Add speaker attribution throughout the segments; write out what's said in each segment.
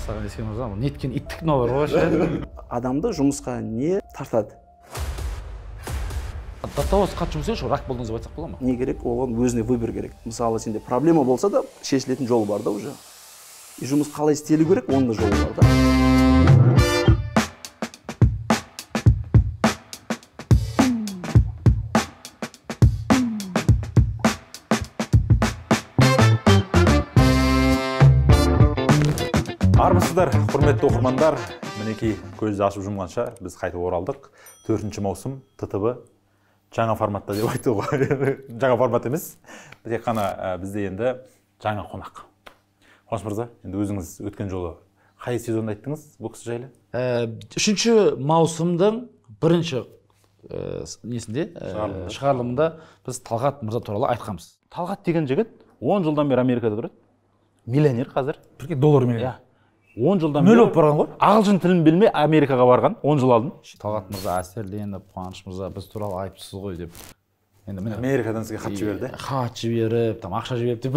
Speaker 1: Мәссаған, Ескен мырза, неткен иттік мынау бар ғой ше.
Speaker 2: Адамды жұмысқа не тартады?
Speaker 1: До того қатты жұмыс істейді, рак болдыңыз деп айтсақ бола ма?
Speaker 2: Не керек, оған өзіне выбор керек. Мысалы, сенде проблема болса да, шешілетін жол бар да уже. И жұмыс қалай істелу керек, оның да жолы бар да.
Speaker 3: Армысыздар, құрметті оқырмандар, мінекей көзді ашып жұмғанша біз қайтып оралдық. 4 маусым ТТБ жаңа форматта деп айтуға. Жаңа формат емес, тек қана бізде енді жаңа қонақ. Қуаныш мырза, енді өзіңіз өткен жолы қай сезонда айттыңыз бұл кісі жайлы?
Speaker 1: 3 маусымдың бірінші несінде, шығарылымында біз Талғат мырза туралы айтқанбыз.
Speaker 3: Талғат деген жігіт 10 жылдан бері Америкада тұрады. Миллионер қазір.
Speaker 1: Бірге доллар миллионер.
Speaker 3: 10 жылдан бері
Speaker 1: нөл болып барған ғой.
Speaker 3: Ағылшын тілін білмей Америкаға барған 10 жыл алдын.
Speaker 1: Талғат мырза әсерленіп, Қуаныш мырза біз туралы айтыпсыз ғой деп. Енді міне
Speaker 3: Америкадан сізге хат жіберді.
Speaker 1: Хат жіберіп, там ақша жіберіп деп.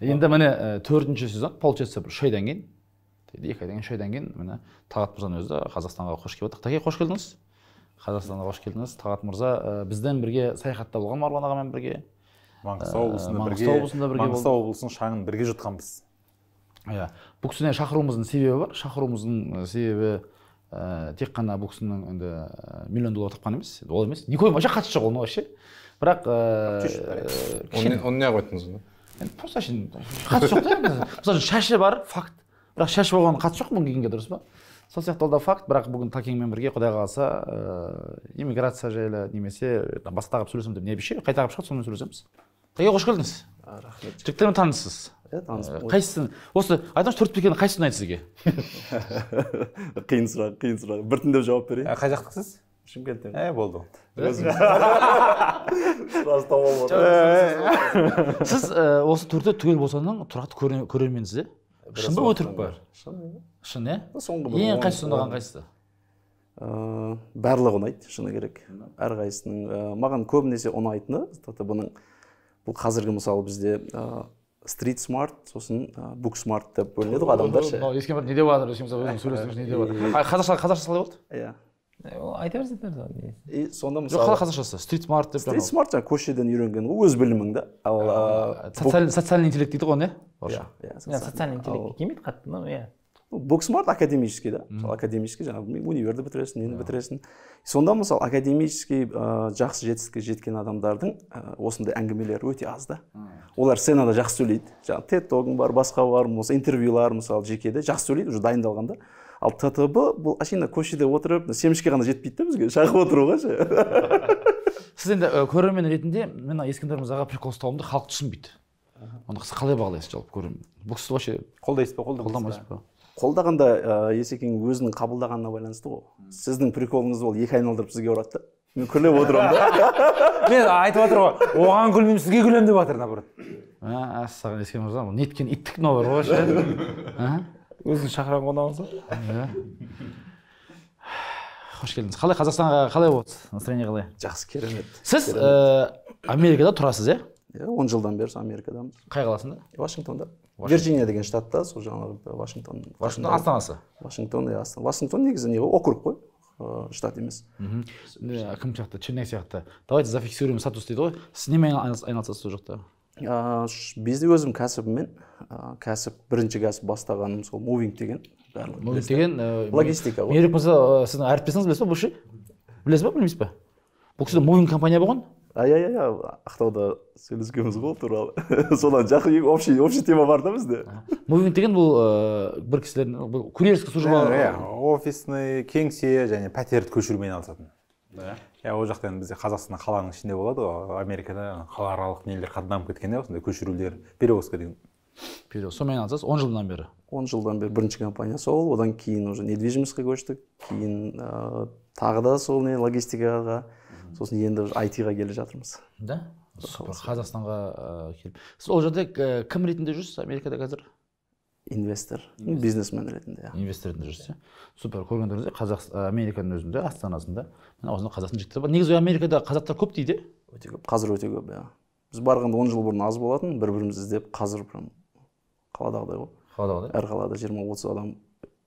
Speaker 1: Енді міне 4 сезон, получается, бір 3 айдан кейін, 2 айдан кейін, 3 айдан кейін міне Талғат мырзаның өзі Қазақстанға қош келіп отыр. Тәке, қош келдіңіз. Қазақстанға қош келдіңіз. Талғат мырза бізден бірге саяхатта болған Марғұлан ағамен бірге.
Speaker 3: Маңғыстау облысында бірге, Маңғыстау облысының шаңын бірге жұтқанбыз.
Speaker 1: Иә, бұл кісіні шақыруымыздың себебі бар. Шақыруымыздың себебі тек қана бұл кісінің енді миллион доллар тапқан емес, ол емес. Никакой вообще қатысы жоқ оның вообще. Бірақ
Speaker 4: оны не қойдыңыз онда?
Speaker 1: Енді просто әшейін қатысы жоқ та енді. Мысалы, шашы бар, факт. Бірақ шашы болғанның қатысы жоқ бүгінгі күнге, дұрыс па? Сол сияқты ол да факт, бірақ бүгін Такеңмен бірге Құдай қаласа иммиграция жайлы немесе басқа тағып сөйлесемін деп не обещаю, қай тағып шығады сонымен сөйлесеміз. Таке, қош келдіңіз.
Speaker 2: Рахмет.
Speaker 1: Жігіттермен таныссыз.
Speaker 2: Иә, таныспын.
Speaker 1: Қайсысын? Осы айтыңызшы, төрт бекенің қайсысы ұнайды сізге?
Speaker 2: Қиын сұрақ, қиын сұрақ. Біртіндеп жауап берейін.
Speaker 3: Қай жақтықсыз?
Speaker 2: Шымкенттен.
Speaker 3: Болды.
Speaker 2: Сразу тауып алып.
Speaker 1: Сіз осы төртеу түгел болсаның тұрақты көрерменсіз, иә? Шын ба, өтірік па?
Speaker 2: Шын.
Speaker 1: Шын, иә?
Speaker 2: Соңғы бір
Speaker 1: Ең қайсысы ұнаған қайсысы?
Speaker 2: Барлығы ұнайды, шыны керек. Әрқайсысының маған көбінесе ұнайтыны, ТТБ-ның бұл қазіргі мысалы бізде street smart, сосын book smart деп бөлінеді ғой адамдар ше.
Speaker 1: Мынау Ескен не деп жатыр, Ескен мырза өзіңіз сөйлесіңізші, не деп жатыр? Қазақша қалай болды?
Speaker 2: Иә.
Speaker 5: Ол айта берсін, айта берсін.
Speaker 2: И сонда
Speaker 1: Жоқ,
Speaker 2: мысалы
Speaker 1: қалай қазақшасы? Street smart деп.
Speaker 2: Street smart жаңа көшеден үйренген ғой, өз білімің да. Ал
Speaker 1: социальный интеллект дейді ғой оны, иә?
Speaker 2: Иә,
Speaker 5: социальный интеллект келмейді қатты, но иә.
Speaker 2: Book smart академический да. Мысалы, академический жаңа универді бітіресің, нені бітіресің. Сонда мысалы академический жақсы жетістікке жеткен адамдардың осындай әңгімелері өте аз да. Олар сценада жақсы сөйлейді. Жаңа TED Talk-ың бар, басқа бар, болмаса интервьюлар мысалы жекеде жақсы сөйлейді, уже дайындалған да. Ал ТТБ бұл әшейін көшеде отырып, семішке ғана жетпейді да бізге, шағып отыруға ше.
Speaker 1: Сіз енді көрермен ретінде мен Ескендір мырзаға прикол ұстауымды халық түсінбейді. Оны сіз қалай бағалайсыз жалпы көрермен? Бұл кісі вообще
Speaker 3: қолдайсыз ба, қолдамайсыз ба?
Speaker 1: Қолдамайсыз ба?
Speaker 2: Қолдағанда Есекең өзінің қабылдағанына байланысты ғой. Сіздің приколыңызды ол екі айналдырып сізге ұрады да. Мен күліп отырамын да.
Speaker 3: Мен айтып жатыр ғой, оған күлмеймін, сізге күлемін деп жатыр наоборот.
Speaker 1: Мәссаған, Ескен мырза, бұл неткен иттік мынау бар ғой ше.
Speaker 5: Өзің шақырған қонағыңыз ғой.
Speaker 1: Қош келдіңіз. Қалай Қазақстанға қалай болды? Настроение қалай?
Speaker 2: Жақсы, керемет.
Speaker 1: Сіз Америкада тұрасыз, иә?
Speaker 2: Иә, 10 жылдан бері Америкадамыз.
Speaker 1: Қай қаласында?
Speaker 2: Вашингтонда. Вирджиния деген штатта, сол жаңағы Вашингтон.
Speaker 1: Вашингтон астанасы.
Speaker 2: Вашингтон, иә, астана. Вашингтон негізі не ғой, округ қой, штат емес.
Speaker 1: Кім сияқты, Черняк сияқты. Давайте зафиксируем статус дейді ғой. Сіз немен айналысасыз ол жақта?
Speaker 2: Бізде өзім кәсібіммен, кәсіп, бірінші кәсіп бастағаным сол мувинг деген.
Speaker 1: Мувинг деген
Speaker 2: логистика ғой.
Speaker 1: Мерік мырза, сіздің әріптесіңіз, білесіз ба, бұл ше? Білесіз ба, білмейсіз ба? Бұл кісіде мувинг компания болған?
Speaker 2: Иә, Ақтауда сөйлескенбіз ғой ол туралы. Содан жақын общий тема бар да бізде.
Speaker 1: Мувинг деген бұл бір кісілердің, бұл курьерский служба.
Speaker 3: Иә, офисный кеңсе және пәтерді көшірумен айналысатын. Иә, ол жақта енді бізде Қазақстанда қаланың ішінде болады ғой, Америкада қалааралық нелер қатты дамып кеткен, осындай көшірулер, перевозка деген.
Speaker 1: Перевоз. Сонымен айналысасыз 10 жылдан бері.
Speaker 2: 10 жылдан бері бірінші компания сол, одан кейін уже недвижимостьқа көштік, кейін тағы да сол не логистикаға, сосын енді уже IT-ға келе жатырмыз.
Speaker 1: Да? Супер. Қазақстанға келіп. Сіз ол жерде кім ретінде жүрсіз Америкада қазір?
Speaker 2: Инвестор, бизнесмен ретінде.
Speaker 1: Инвестор ретінде жүрсіз. Супер. Көргендеріңіздей, Американың өзінде, астанасында, міне осында қазақтың жігіттері бар. Негізі Америкада қазақтар көп дейді?
Speaker 2: Өте көп. Қазір өте көп, иә. Біз барғанда 10 жыл бұрын аз болатын, бір-бірімізді іздеп, қазір прям қалада Қаладағыдай ғой.
Speaker 1: Қаладағыдай.
Speaker 2: Әр қалада 20-30 адам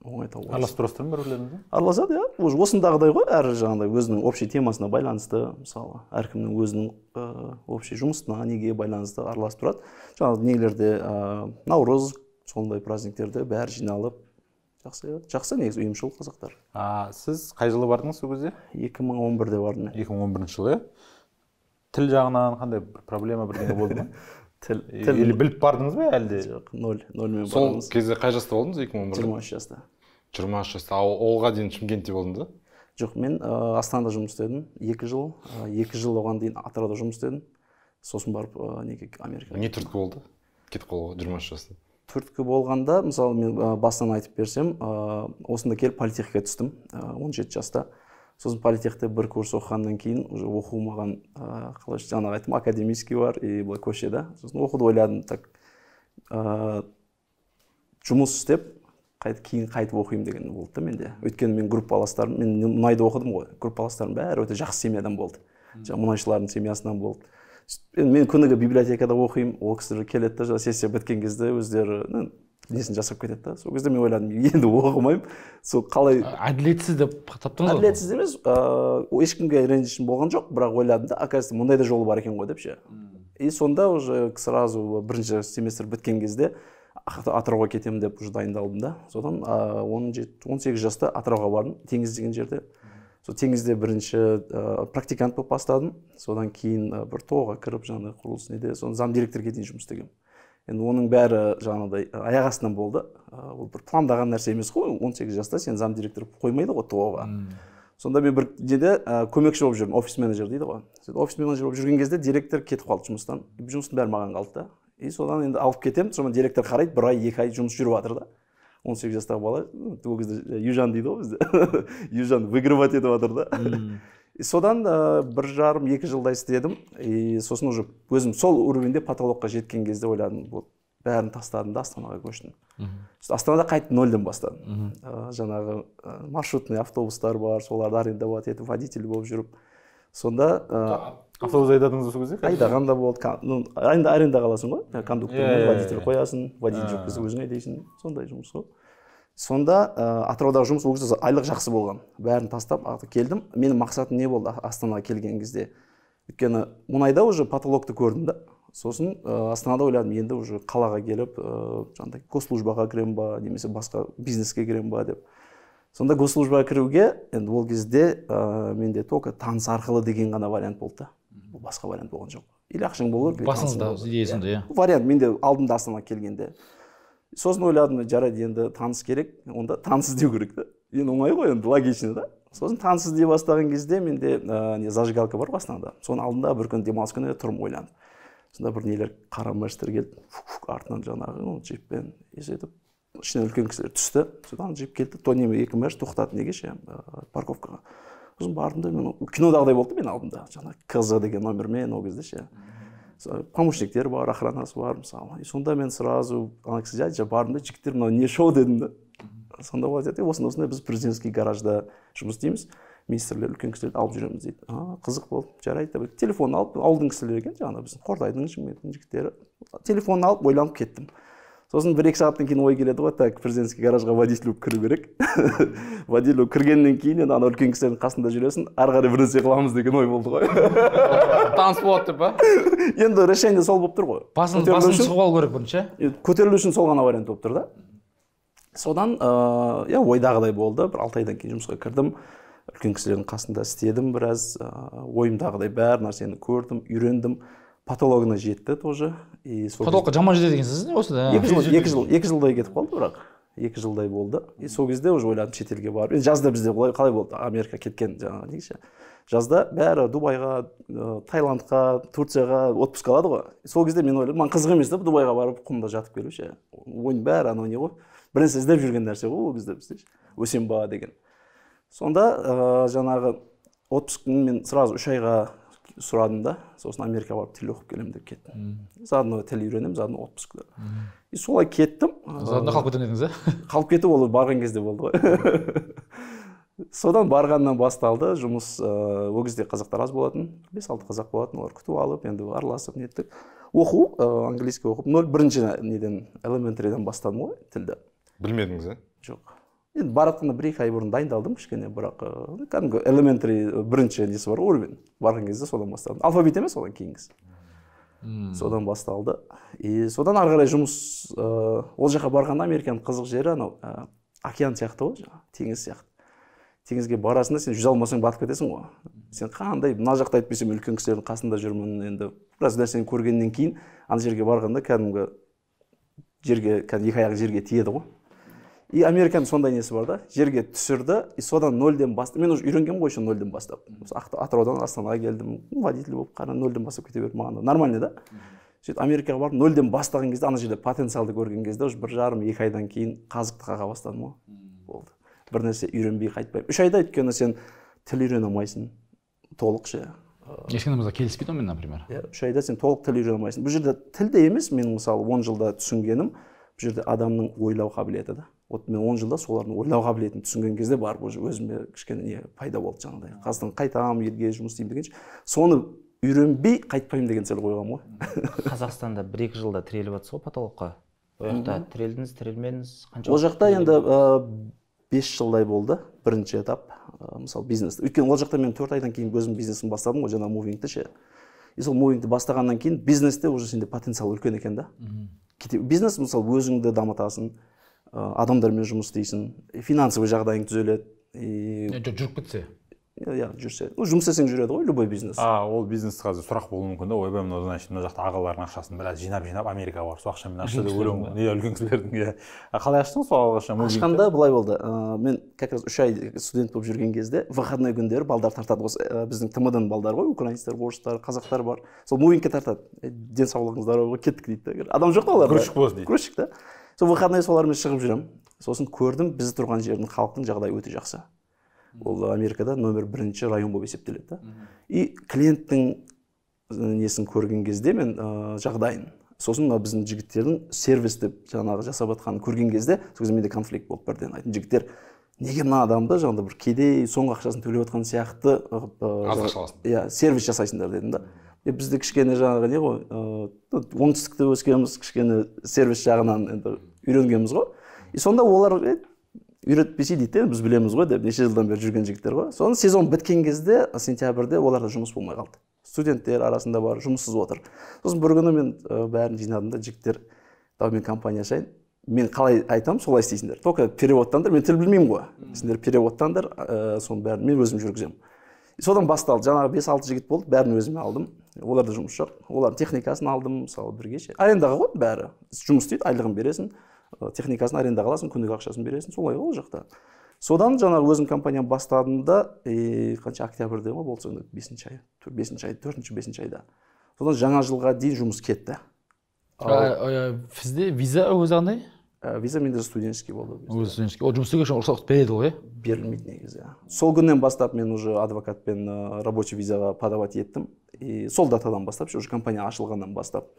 Speaker 2: оңай тауып аласың.
Speaker 3: Араласып тұрасыздар ма бір-бірлеріңізбен?
Speaker 2: Араласады, иә. Уже осындағыдай ғой, әр жаңағыдай өзінің общий темасына байланысты, мысалы, әркімнің өзінің общий жұмысына, неге байланысты араласып тұрады. Жаңағы нелерде, Наурыз, сондай праздниктерде бәрі жиналып, жақсы, жақсы негізі ұйымшыл қазақтар.
Speaker 3: Сіз қай жылы бардыңыз сол кезде?
Speaker 2: 2011-де бардым мен.
Speaker 3: 2011 жылы. Тіл жағынан қандай бір проблема бірдеңе болды ма?
Speaker 2: Тіл
Speaker 3: Или біліп бардыңыз ба әлде?
Speaker 2: Жоқ, нольмен
Speaker 4: Сол
Speaker 2: барғанбыз.
Speaker 4: кезде қай жаста болдыңыз 2011-де?
Speaker 2: 23 жаста.
Speaker 4: 23 жаста. Ал олға дейін Шымкентте болдыңыз ба?
Speaker 2: Жоқ, мен Астанада жұмыс істедім 2 жыл. 2 жыл оған дейін Атырауда жұмыс істедім. Сосын барып неге Америкаға.
Speaker 4: Не түрткі болды? Кетіп қалуға 23 жаста.
Speaker 2: Түрткі болғанда, мысалы, мен бастан айтып берсем, осында келіп политехке түстім, 17 жаста. Сосын политехте бір курс оқығаннан кейін уже оқу маған, қалайша жаңағы айттым, академический бар и былай көше да. Сосын оқуды ойладым, так жұмыс істеп кейін қайтып оқимын деген болды да менде. Өйткені мен группаластарым, мен мұнайды оқыдым ғой, группаластарым бәрі өте жақсы семьядан болды. Жаңа мұнайшылардың семьясынан болды. Мен күніге библиотекада оқимын, ол кісілер келеді да, жаңа сессия біткен кезде өздері несін жасап кетеді да. Сол кезде мен ойладым, енді оқымаймын. Сол қалай
Speaker 1: әділетсіз деп таптыңыз ғой?
Speaker 2: Әділетсіз емес, ешкімге ренжішім болған жоқ, бірақ ойладым да, оказывается, мұндай да жолы бар екен ғой деп ше. И сонда уже сразу бірінші семестр біткен кезде Атырауға кетемін деп уже дайындалдым да. Содан 18 жаста Атырауға бардым, Теңіз деген жерде. Сол Теңізде бірінші практикант болып бастадым. Содан кейін бір ТОО-ға кіріп, жаңағыдай құрылыс неде, соны замдиректорге дейін жұмыс істегенмін. Енді оның бәрі жаңағыдай аяқ астынан болды. Ол бір пландаған нәрсе емес қой. 18 жаста сен замдиректор қоймайды ғой ТОО-ға. Сонда мен бір неде көмекші болып жүрдім, офис менеджер дейді ғой. Сөйтіп офис менеджер болып жүрген кезде директор кетіп қалды жұмыстан. Жұмыстың бәрі маған қалды да. И содан енді алып кетемін, сонымен директор қарайды, бір ай, 2 ай жұмыс жүріп жатыр да. 18 жастағы бала, ол кезде Южан дейді ғой бізде. Южан выигрывать етіп жатыр да. И содан 1,5-2 жылдай істедім. И сосын уже өзім сол уровеньде потолокқа жеткен кезде ойладым, вот бәрін тастадым да Астанаға көштім. Астанада қайтып нольден бастадым. Жаңағы маршрутный автобустар бар, соларды арендовать етіп, водитель болып жүріп. Сонда
Speaker 3: автобус айдадыңыз сол кезде?
Speaker 2: Айдаған да болды. Арендаға аласың ғой, кондуктормен водитель қоясың, водитель жоқ кезде өзің айдайсың, сондай жұмыс қой. Сонда Атыраудағы жұмыс ол кезде айлық жақсы болған. Бәрін тастап келдім. Менің мақсатым не болды Астанаға келген кезде? Өйткені мұнайда уже потолокты көрдім да. Сосын Астанада ойладым, енді уже қалаға келіп, жаңағыдай госслужбаға кіремін ба, немесе басқа бизнеске кіремін ба деп. Сонда госслужбаға кіруге енді ол кезде менде только таныс арқылы деген ғана вариант болды да. Басқа вариант болған жоқ. Или ақшаң болу керек, или танысың
Speaker 1: Басыңызда
Speaker 2: болу керек.
Speaker 1: идея сонда, иә.
Speaker 2: Вариант менде алдында Астанаға келгенде. Сосын ойладым, жарайды, енді таныс керек, онда таныс іздеу керек та. Енді оңай ғой, енді логично да. Сосын таныс іздей бастаған кезде менде не зажигалка бар ғой Астанада. Соның алдында бір күн демалыс күні тұрмын ойланып. Сонда бір нелер қара мерстер келді, фук-фук артынан жаңағы, джиппен, сөйтіп ішінен үлкен кісілер түсті. Содан джип келді, то неме екі мерс тоқтады неге ше, парковкаға. Сосын бардым да, мен кинодағыдай болды мен алдымда, жаңағы КЗ деген номермен ол кезде ше. Помощниктер бар, охранасы бар мысалы. И сонда мен сразу ана кісі жай бардым да, жігіттер, мынау не шоу дедім да. Сонда олар айтады, осындай осындай біз президентский гаражда жұмыс істейміз, министрлер, үлкен кісілерді алып жүреміз дейді. Қызық болды, жарайды деп телефон алып, ауылдың кісілері екен, жаңағы біздің Қордайдың, Шымкенттің жігіттері. Телефонын алып ойланып кеттім. Сосын 1-2 сағаттан кейін ой келеді ғой, так, президентский гаражға водитель болып кіру керек. Водитель болып кіргеннен кейін енді ана үлкен кісілердің қасында жүресің, ары қарай бір нәрсе қыламыз деген ой болды ғой.
Speaker 4: Таныс болады деп па?
Speaker 2: Енді решение сол болып тұр ғой.
Speaker 1: Басын сұғып алу керек бірінші.
Speaker 2: Көтерілу үшін сол ғана вариант болып тұр да. Содан, иә, ойдағыдай болды. Бір 6 айдан кейін жұмысқа кірдім. Үлкен кісілердің қасында істедім біраз, ойымдағыдай бәр нәрсені көрдім, үйрендім. Патологына жетті тоже. И сол
Speaker 1: Потолокқа жаман жетеді екенсіз, не осы да?
Speaker 2: Екі жылдай кетіп қалды бірақ. 2 жылдай болды. И сол кезде уже ойладым шетелге барып. Енді жазда бізде қалай болды? Америка кеткен жаңағы негізі. Жазда бәрі Дубайға, Таиландқа, Турцияға отпуск алады ғой. Сол кезде мен ойладым, маған қызық емес та Дубайға барып құмда жатып келу ше. Ойын бәрі анау не ғой. Бір нәрсе іздеп жүрген нәрсе ғой ол кезде бізде. Өсем ба деген. Сонда жаңағы отпускын мен сразу 3 айға сұрадым да, сосын Америкаға барып тіл оқып келемін деп кеттім. Заодно тіл үйренемін, заодно отпуск. И солай кеттім.
Speaker 1: Заодно қалып кетемін дедіңіз, ә?
Speaker 2: Қалып кету ол барған кезде болды ғой. Содан барғаннан басталды жұмыс. Ол кезде қазақтар аз болатын, 5-6 қазақ болатын, олар күтіп алып, енді араласып неттік. Оқу, английский оқып, нөл бірінші неден, elementary ден бастадым ғой тілді.
Speaker 4: Білмедіңіз, ә?
Speaker 2: Жоқ. Енді баратқанда 1-2 ай бұрын дайындалдым кішкене, бірақ кәдімгі elementary бірінші несі бар ғой, уровень. Барған кезде содан бастадым. Алфавит емес, одан кейінгісі. Содан басталды. И содан ары қарай жұмыс, ол жаққа барғанда Американың қызық жері анау океан сияқты ғой, жаңағы теңіз сияқты. Теңізге барасың да, сен жүзе алмасаң батып кетесің ғой. Сен қандай мына жақта әйтпесем үлкен кісілердің қасында жүрмін, енді біраз нәрсені көргеннен кейін ана жерге барғанда кәдімгі жерге, кәдімгі екі аяғы жерге тиеді ғой. И Американың сондай несі бар да, жерге түсірді, и содан нөлден бастап, мен уже үйренгенмін ғой еще нөлден бастап. Атыраудан Астанаға келдім, водитель болып, қара нөлден бастап кете бердім, маған нормально да. Сөйтіп Америкаға барып нөлден бастаған кезде, ана жерде потенциалды көрген кезде, уже 1,5-2 айдан кейін қазықты қаға бастадым ғой. Болды. Бір нәрсе үйренбей қайтпаймын. 3 айда, өйткені сен тіл үйрене алмайсың толық ше.
Speaker 1: Ешкім мырза келіспейді онымен, например.
Speaker 2: Иә, 3 айда сен толық тіл үйрене алмайсың. Бұл жерде тіл де емес, менің мысалы 10 жылда түсінгенім, бұл жерде адамның ойлау қабілеті да. Вот мен 10 жылда солардың ойлау қабілетін түсінген кезде барып уже өзіме кішкене не пайда болды жаңағыдай. Қазақстанға қайтамын, елге жұмыс істеймін дегенше, соны үйренбей қайтпаймын деген цель қойғанмын ғой.
Speaker 5: Қазақстанда 1-2 жылда тіреліп жатсыз ғой потолокқа. Ол жақта тірелдіңіз, тірелмедіңіз, қанша?
Speaker 2: Ол жақта енді 5 жылдай болды бірінші этап, мысалы бизнес. Өйткені ол жақта мен 4 айдан кейін өзім бизнесімді бастадым ғой, жаңа мувингті ше. И сол мувингті бастағаннан кейін бизнесте уже сенде потенциал үлкен екен да. Бизнес мысалы өзіңді дамытасың, адамдармен жұмыс істейсің, финансовый жағдайың түзеледі.
Speaker 1: Жүріп кетсе?
Speaker 2: Иә, жүрсе. Жұмыс істесең жүреді ғой, любой бизнес.
Speaker 3: Ол бизнес қазір сұрақ болуы мүмкін да, ойбай, мынау значит, мына жақта ағалардың ақшасын біраз жинап-жинап Америкаға барып, сол ақшамен ашты деп ойлауым мүмкін. Иә, үлкен кісілердің, иә. Қалай аштыңыз сол алғашқы мувингті?
Speaker 2: Ашқанда былай болды. Мен как раз 3 ай студент болып жүрген кезде, выходной күндері балдар тартады. Осы біздің ТМД-ның балдары ғой, украинецтер, орыстар, қазақтар бар. Сол мувингке тартады. Денсаулығыңыз здоровый, кеттік дейді. Адам жоқ та оларда.
Speaker 3: Грузчик болсын дейді.
Speaker 2: Грузчик та. Сол выходной солармен шығып жүремін. Сосын көрдім, біз тұрған жердің халықтың жағдайы өте жақсы. Ол Америкада номер 1 район болып есептеледі да. И клиенттің несін көрген кезде мен жағдайын, сосын мына біздің жігіттердің сервис деп жаңағы жасап жатқанын көрген кезде, сол кезде менде конфликт болды бірден. Айттым, жігіттер, неге мына адамды жаңағыдай бір кедей соңғы ақшасын төлеп жатқан сияқты
Speaker 4: аз ақша аласың?
Speaker 2: Иә, сервис жасайсыңдар дедім да. Бізде кішкене жаңағы не ғой, оңтүстікте өскенбіз, кішкене сервис жағынан енді үйренгенбіз ғой. И сонда олар үйретпесе дейді, біз білеміз ғой деп, неше жылдан бері жүрген жігіттер ғой. Соны сезон біткен кезде, сентябрьде оларда жұмыс болмай қалды. Студенттер арасында бар, жұмыссыз отыр. Сосын бір күні мен бәрін жинадым да, жігіттер, давай мен компания ашайын, мен қалай айтамын, солай істейсіңдер. Только переводтандар, мен тіл білмеймін ғой. Сендер переводтандар, соның бәрін мен өзім жүргіземін. Содан басталды, жаңағы 5-6 жігіт болды, бәрін өзіме алдым. Оларда жұмыс жоқ. Олардың техникасын алдым, мысалы бірге ше. Арендаға ғой бәрі. Жұмыс істейді, айлығын бересің, техникасын арендаға аласың, күндік ақшасын бересің, солай ғой ол жақта. Содан жаңағы өзім компаниямды бастадым да, қанша октябрьде ма болды сонда, 5-ші ай, 5-ші ай, 4-ші, 5-ші айда. Содан жаңа жылға дейін жұмыс кетті.
Speaker 1: Сізде виза өзі қандай?
Speaker 2: Виза менде студенческий болды.
Speaker 1: Өзі студенческий. Ол жұмыс істеуге үшін рұқсат береді ғой, иә?
Speaker 2: Берілмейді негізі. Сол күннен бастап мен уже адвокатпен рабочий визаға подавать еттім. И сол датадан бастап, уже компания ашылғаннан бастап.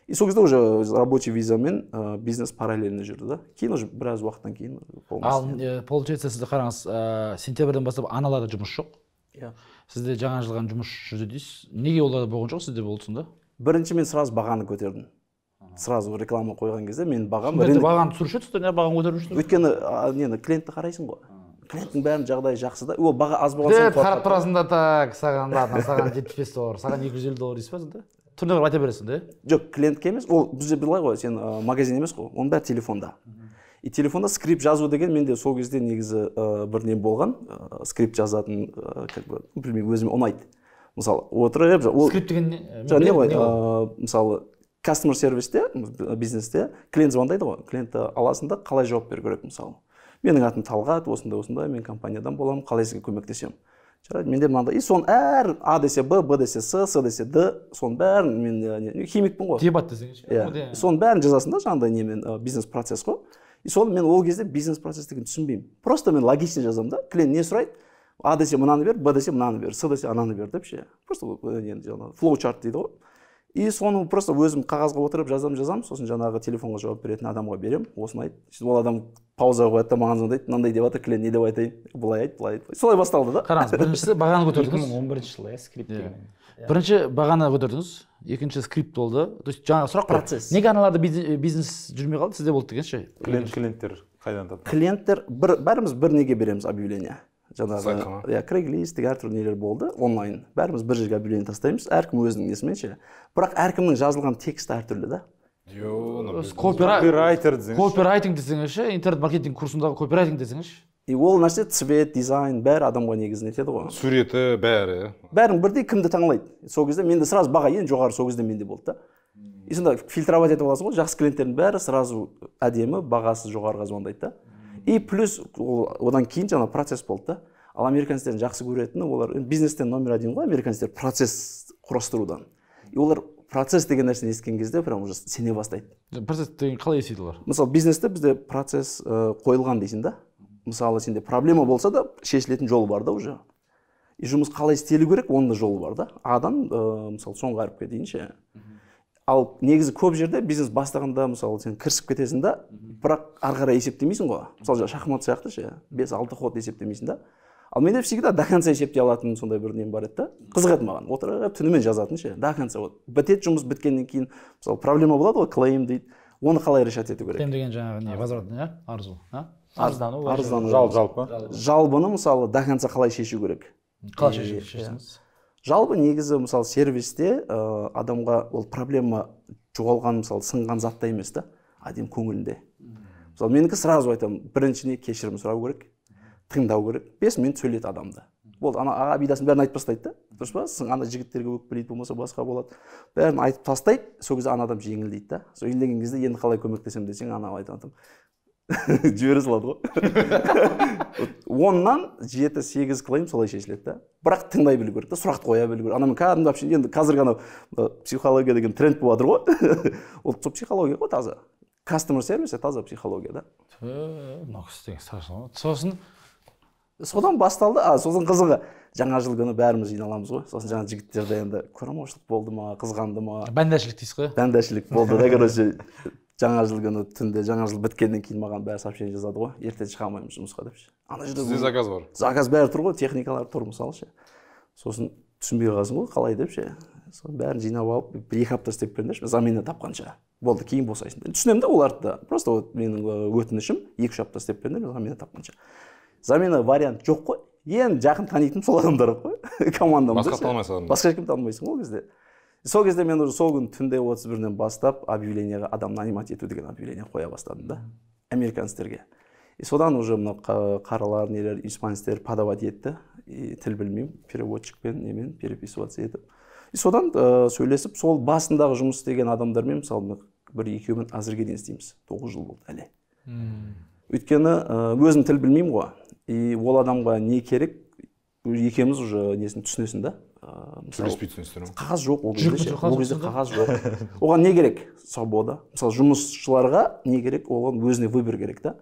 Speaker 2: И сол кезде уже рабочий визамен бизнес параллельно жүрді да. Кейін уже біраз уақыттан кейін полностью.
Speaker 1: Ал, получается, сізді қараңыз, сентябрьден бастап аналарда жұмыс жоқ.
Speaker 2: Иә.
Speaker 1: Сізде жаңа жылған жұмыс жүрді дейсіз. Неге оларда болған жоқ, сізде болды сонда?
Speaker 2: Бірінші мен сразу бағаны көтердім. Сразу реклама қойған кезде мен бағам
Speaker 1: Сонда бағаны түсіруші еді, не бағаны көтеріп жүрсіз?
Speaker 2: Өйткені, нені, клиентті қарайсың ғой. Клиенттің бәрінің жағдайы жақсы да. Ол баға аз болған соң
Speaker 1: Деп қарап тұрасың да, так, саған ладно, саған 75 доллар, саған 250 доллар дейсіз ба сонда? Түріне барып айта бересің де?
Speaker 2: Жоқ, клиентке емес, ол бізде былай ғой, сен магазин емес қой, оның бәрі телефонда. И телефонда скрипт жазу деген менде сол кезде негізі бір не болған, скрипт жазатын, как бы, білмеймін, өзіме ұнайды. Мысалы, отырып, ол
Speaker 1: скрипт деген не?
Speaker 2: Жоқ, не ғой, мысалы, customer сервисте, бизнесте клиент звондайды ғой, клиентті аласың да қалай жауап беру керек, мысалы. Менің атым Талғат, осындай, осындай, мен компаниядан боламын, қалай сізге көмектесемін? Жарайды, менде мынандай, и соның әр А десе Б, Б десе С, С десе Д, соның бәрін мен, не, химикпін ғой.
Speaker 1: Дебат десеңізші.
Speaker 2: Иә, соның бәрін жазасың да, жаңағыдай немен, бизнес-процесс қой. И соны мен ол кезде бизнес-процесс деген түсінбеймін. Просто мен логично жазамын да, клиент не сұрайды? А десе мынаны бер, Б десе мынаны бер, С десе ананы бер деп ше. Просто енді жаңағы флоу-чарт дейді ғой. И соны просто өзім қағазға отырып жазам, сосын жаңағы телефонға жауап беретін адамға берем, осыны айт. Сөйтіп ол адам пауза қояды да маған звондайды, мынандай деп жатыр клиент, не деп айтайын, былай айт, былай айт. Солай басталды да.
Speaker 1: Қараңыз, біріншісі бағаны көтердіңіз.
Speaker 5: 2011 жылы, иә, скрипт деген.
Speaker 1: Бірінші бағаны көтердіңіз, екінші скрипт болды. То есть жаңағы сұрақ қой.
Speaker 2: Процесс.
Speaker 1: Неге аналарда бизнес жүрмей қалды, сізде болды деген ше?
Speaker 3: Клиенттер қайдан тапты?
Speaker 2: Клиенттер бәріміз бір неге береміз объявление. Жаңағы, иә, Craigslist деген әртүрлі нелер болды, онлайн. Бәріміз бір жерге объявление тастаймыз, әркім өзінің несімен ше. Бірақ әркімнің жазылған тексті әртүрлі да.
Speaker 3: Копирайтер десеңізші.
Speaker 1: Копирайтинг десеңізші, интернет-маркетинг курсындағы копирайтинг десеңізші.
Speaker 2: И ол нәрсе цвет, дизайн, бәрі адамға негізін етеді ғой.
Speaker 4: Суреті, бәрі.
Speaker 2: Бәрін бірдей кімді таңлайды. Сол кезде менде сразу баға ең жоғары сол кезде менде болды да. И сонда фильтровать етіп аласың ғой, жақсы клиенттердің бәрі сразу әдемі, бағасы жоғарыға звондайды да. И плюс одан кейін жаңа процесс болды да. Ал американецтердің жақсы көретіні, олар бизнестен номер один ғой, американецтер процесс құрастырудан. И олар процесс деген нәрсені естіген кезде прям уже сене бастайды.
Speaker 1: Процесс деген қалай естиді олар?
Speaker 2: Мысалы, бизнесте бізде процесс қойылған дейсің да. Мысалы, сенде проблема болса да шешілетін жол бар да уже. И жұмыс қалай істелу керек, оның да жолы бар да. Адан, мысалы, соңғы әріпке дейін ше. Ал негізі көп жерде бизнес бастағанда, мысалы, сен кірісіп кетесің да, бірақ ары қарай есептемейсің ғой. Мысалы, шахмат сияқты ше, 5-6 ход есептемейсің да. Ал менде всегда до конца есептей алатын сондай бір нем бар еді да. Қызық еді маған. Отырып түнімен жазатын ше, до конца. Вот бітеді жұмыс, біткеннен кейін, мысалы, проблема болады ғой, клейм дейді. Оны қалай решать ету керек?
Speaker 1: Клейм деген жаңағы не, возврат, иә? Арызу, а?
Speaker 5: Арыздану.
Speaker 2: Арыздану.
Speaker 3: Жалпы.
Speaker 2: Жалбыны, мысалы, до конца қалай шешу керек?
Speaker 1: Қалай шештіңіз?
Speaker 2: Жалпы негізі, мысалы, сервисте адамға ол проблема жоғалған, мысалы, сынған затта емес та, адам көңілінде. Мысалы, менікі сразу айтамын, біріншіне кешірім сұрау керек, тыңдау керек, 5 минут сөйлет адамды. Болды, ана обидасын бәрін айтып тастайды да, дұрыс па? Ана жігіттерге өкпелейді, болмаса басқа болады. Бәрін айтып тастайды, сол кезде ана адам жеңілдейді да. Сол жеңілдеген кезде енді қалай көмектесемін десең, ана айтады, жібере салады ғой. 10-нан 7-8 клейм солай шешіледі да. Бірақ тыңдай білу керек та, сұрақты қоя білу керек. Анамен кәдімгі вообще енді қазір ғана психология деген тренд болып жатыр ғой. Ол сол психология ғой таза. Customer service таза психология да.
Speaker 1: Мынау кісі деген страшно ғой. Сосын
Speaker 2: содан басталды. Сосын қызығы, жаңа жыл күні бәріміз жиналамыз ғой. Сосын жаңа жігіттерде енді көремаушылық болды ма, қызғанды ма?
Speaker 1: Бәндәшілік дейсіз ғой.
Speaker 2: Бәндәшілік болды да, короче. Жаңа жыл күні түнде, жаңа жыл біткеннен кейін маған бәрі сообщение жазады ғой, ертең шыға алмаймыз жұмысқа деп ше. Ана жерде
Speaker 4: сізде заказ бар.
Speaker 2: Заказ бәрі тұр ғой, техникалар тұр мысалы ше. Сосын түсінбей қаласың ғой, қалай деп ше. Сосын бәрін жинап алып, 1-2 апта істеп беріңдерші, замена тапқанша. Болды, кейін босайсың. Түсінемін да оларды да. Просто вот менің өтінішім 2-3 апта істеп беріңдер, замена тапқанша. Замена вариант жоқ қой. Ең жақын танитын сол адамдар ғой. Командамыз.
Speaker 4: Басқа танымайсың адамды.
Speaker 2: Басқа ешкім танымайсың ол кезде. Сол кезде мен уже сол күні түнде 31-нен бастап объявлениеға адам нанимать ету деген объявление қоя бастадым да, американецтерге. И содан уже мына қаралар, нелер, испанецтер подавать етті. И тіл білмеймін, переводчикпен, немен переписываться етіп. И содан сөйлесіп, сол басындағы жұмыс істеген адамдармен, мысалы, бір-екеумен әзірге дейін істейміз. 9 жыл болды әлі. Өйткені өзім тіл білмеймін ғой. И ол адамға не керек, екеуміз уже несін түсінесің да.
Speaker 4: Сөйлеспей түсінесіздер ме?
Speaker 2: Қағаз жоқ ол кезде. Ол кезде қағаз жоқ. Оған не керек? Свобода. Мысалы, жұмысшыларға не керек? Оған өзіне выбор керек та.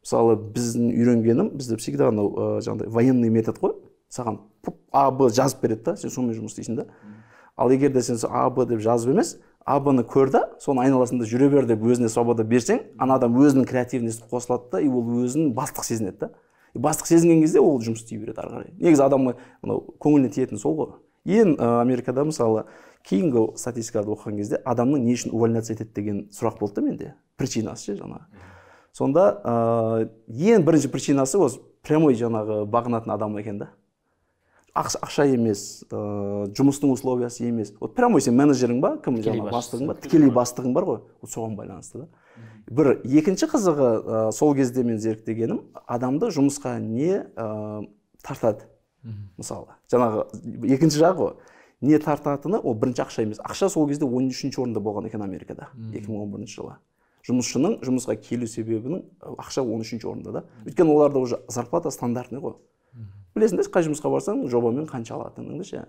Speaker 2: Мысалы, біздің үйренгенім, бізде всегда анау жаңағыдай военный метод қой. Саған А, Б жазып береді да, сен сонымен жұмыс істейсің да. Ал егер де сен А, Б деп жазып емес, А, Б-ны көр да, соның айналасында жүре бер деп өзіне свобода берсең, ана адам өзінің креативності қосылады да, и ол өзін бастық сезінеді да. Бастық сезінген кезде ол жұмыс істей береді ары қарай. Негізі адамға мынау көңіліне тиетін сол ғой. Ең Америкада, мысалы, кейінгі статистикаларды оқыған кезде адамның не үшін увольняться етеді деген сұрақ болды да менде. Причинасы ше жаңағы. Сонда ең бірінші причинасы осы прямой жаңағы бағынатын адам екен да. Ақша емес, жұмыстың условиясы емес. Вот прямой сен менеджерің ба, кім жаңағы бастығың ба, тікелей бастығың бар ғой, вот соған байланысты да. Бір екінші қызығы, сол кезде мен зерттегенім, адамды жұмысқа не тартады. Мысалы, жаңағы екінші жағы ғой, не тартатыны ол бірінші ақша емес. Ақша сол кезде 13-ші орында болған екен Америкада, 2011 жылы. Жұмысшының жұмысқа келу себебінің ақша 13-ші орында да. Өйткені оларда уже зарплата стандартный ғой. Білесің де, қай жұмысқа барсаң, жобамен қанша алатыныңды ше.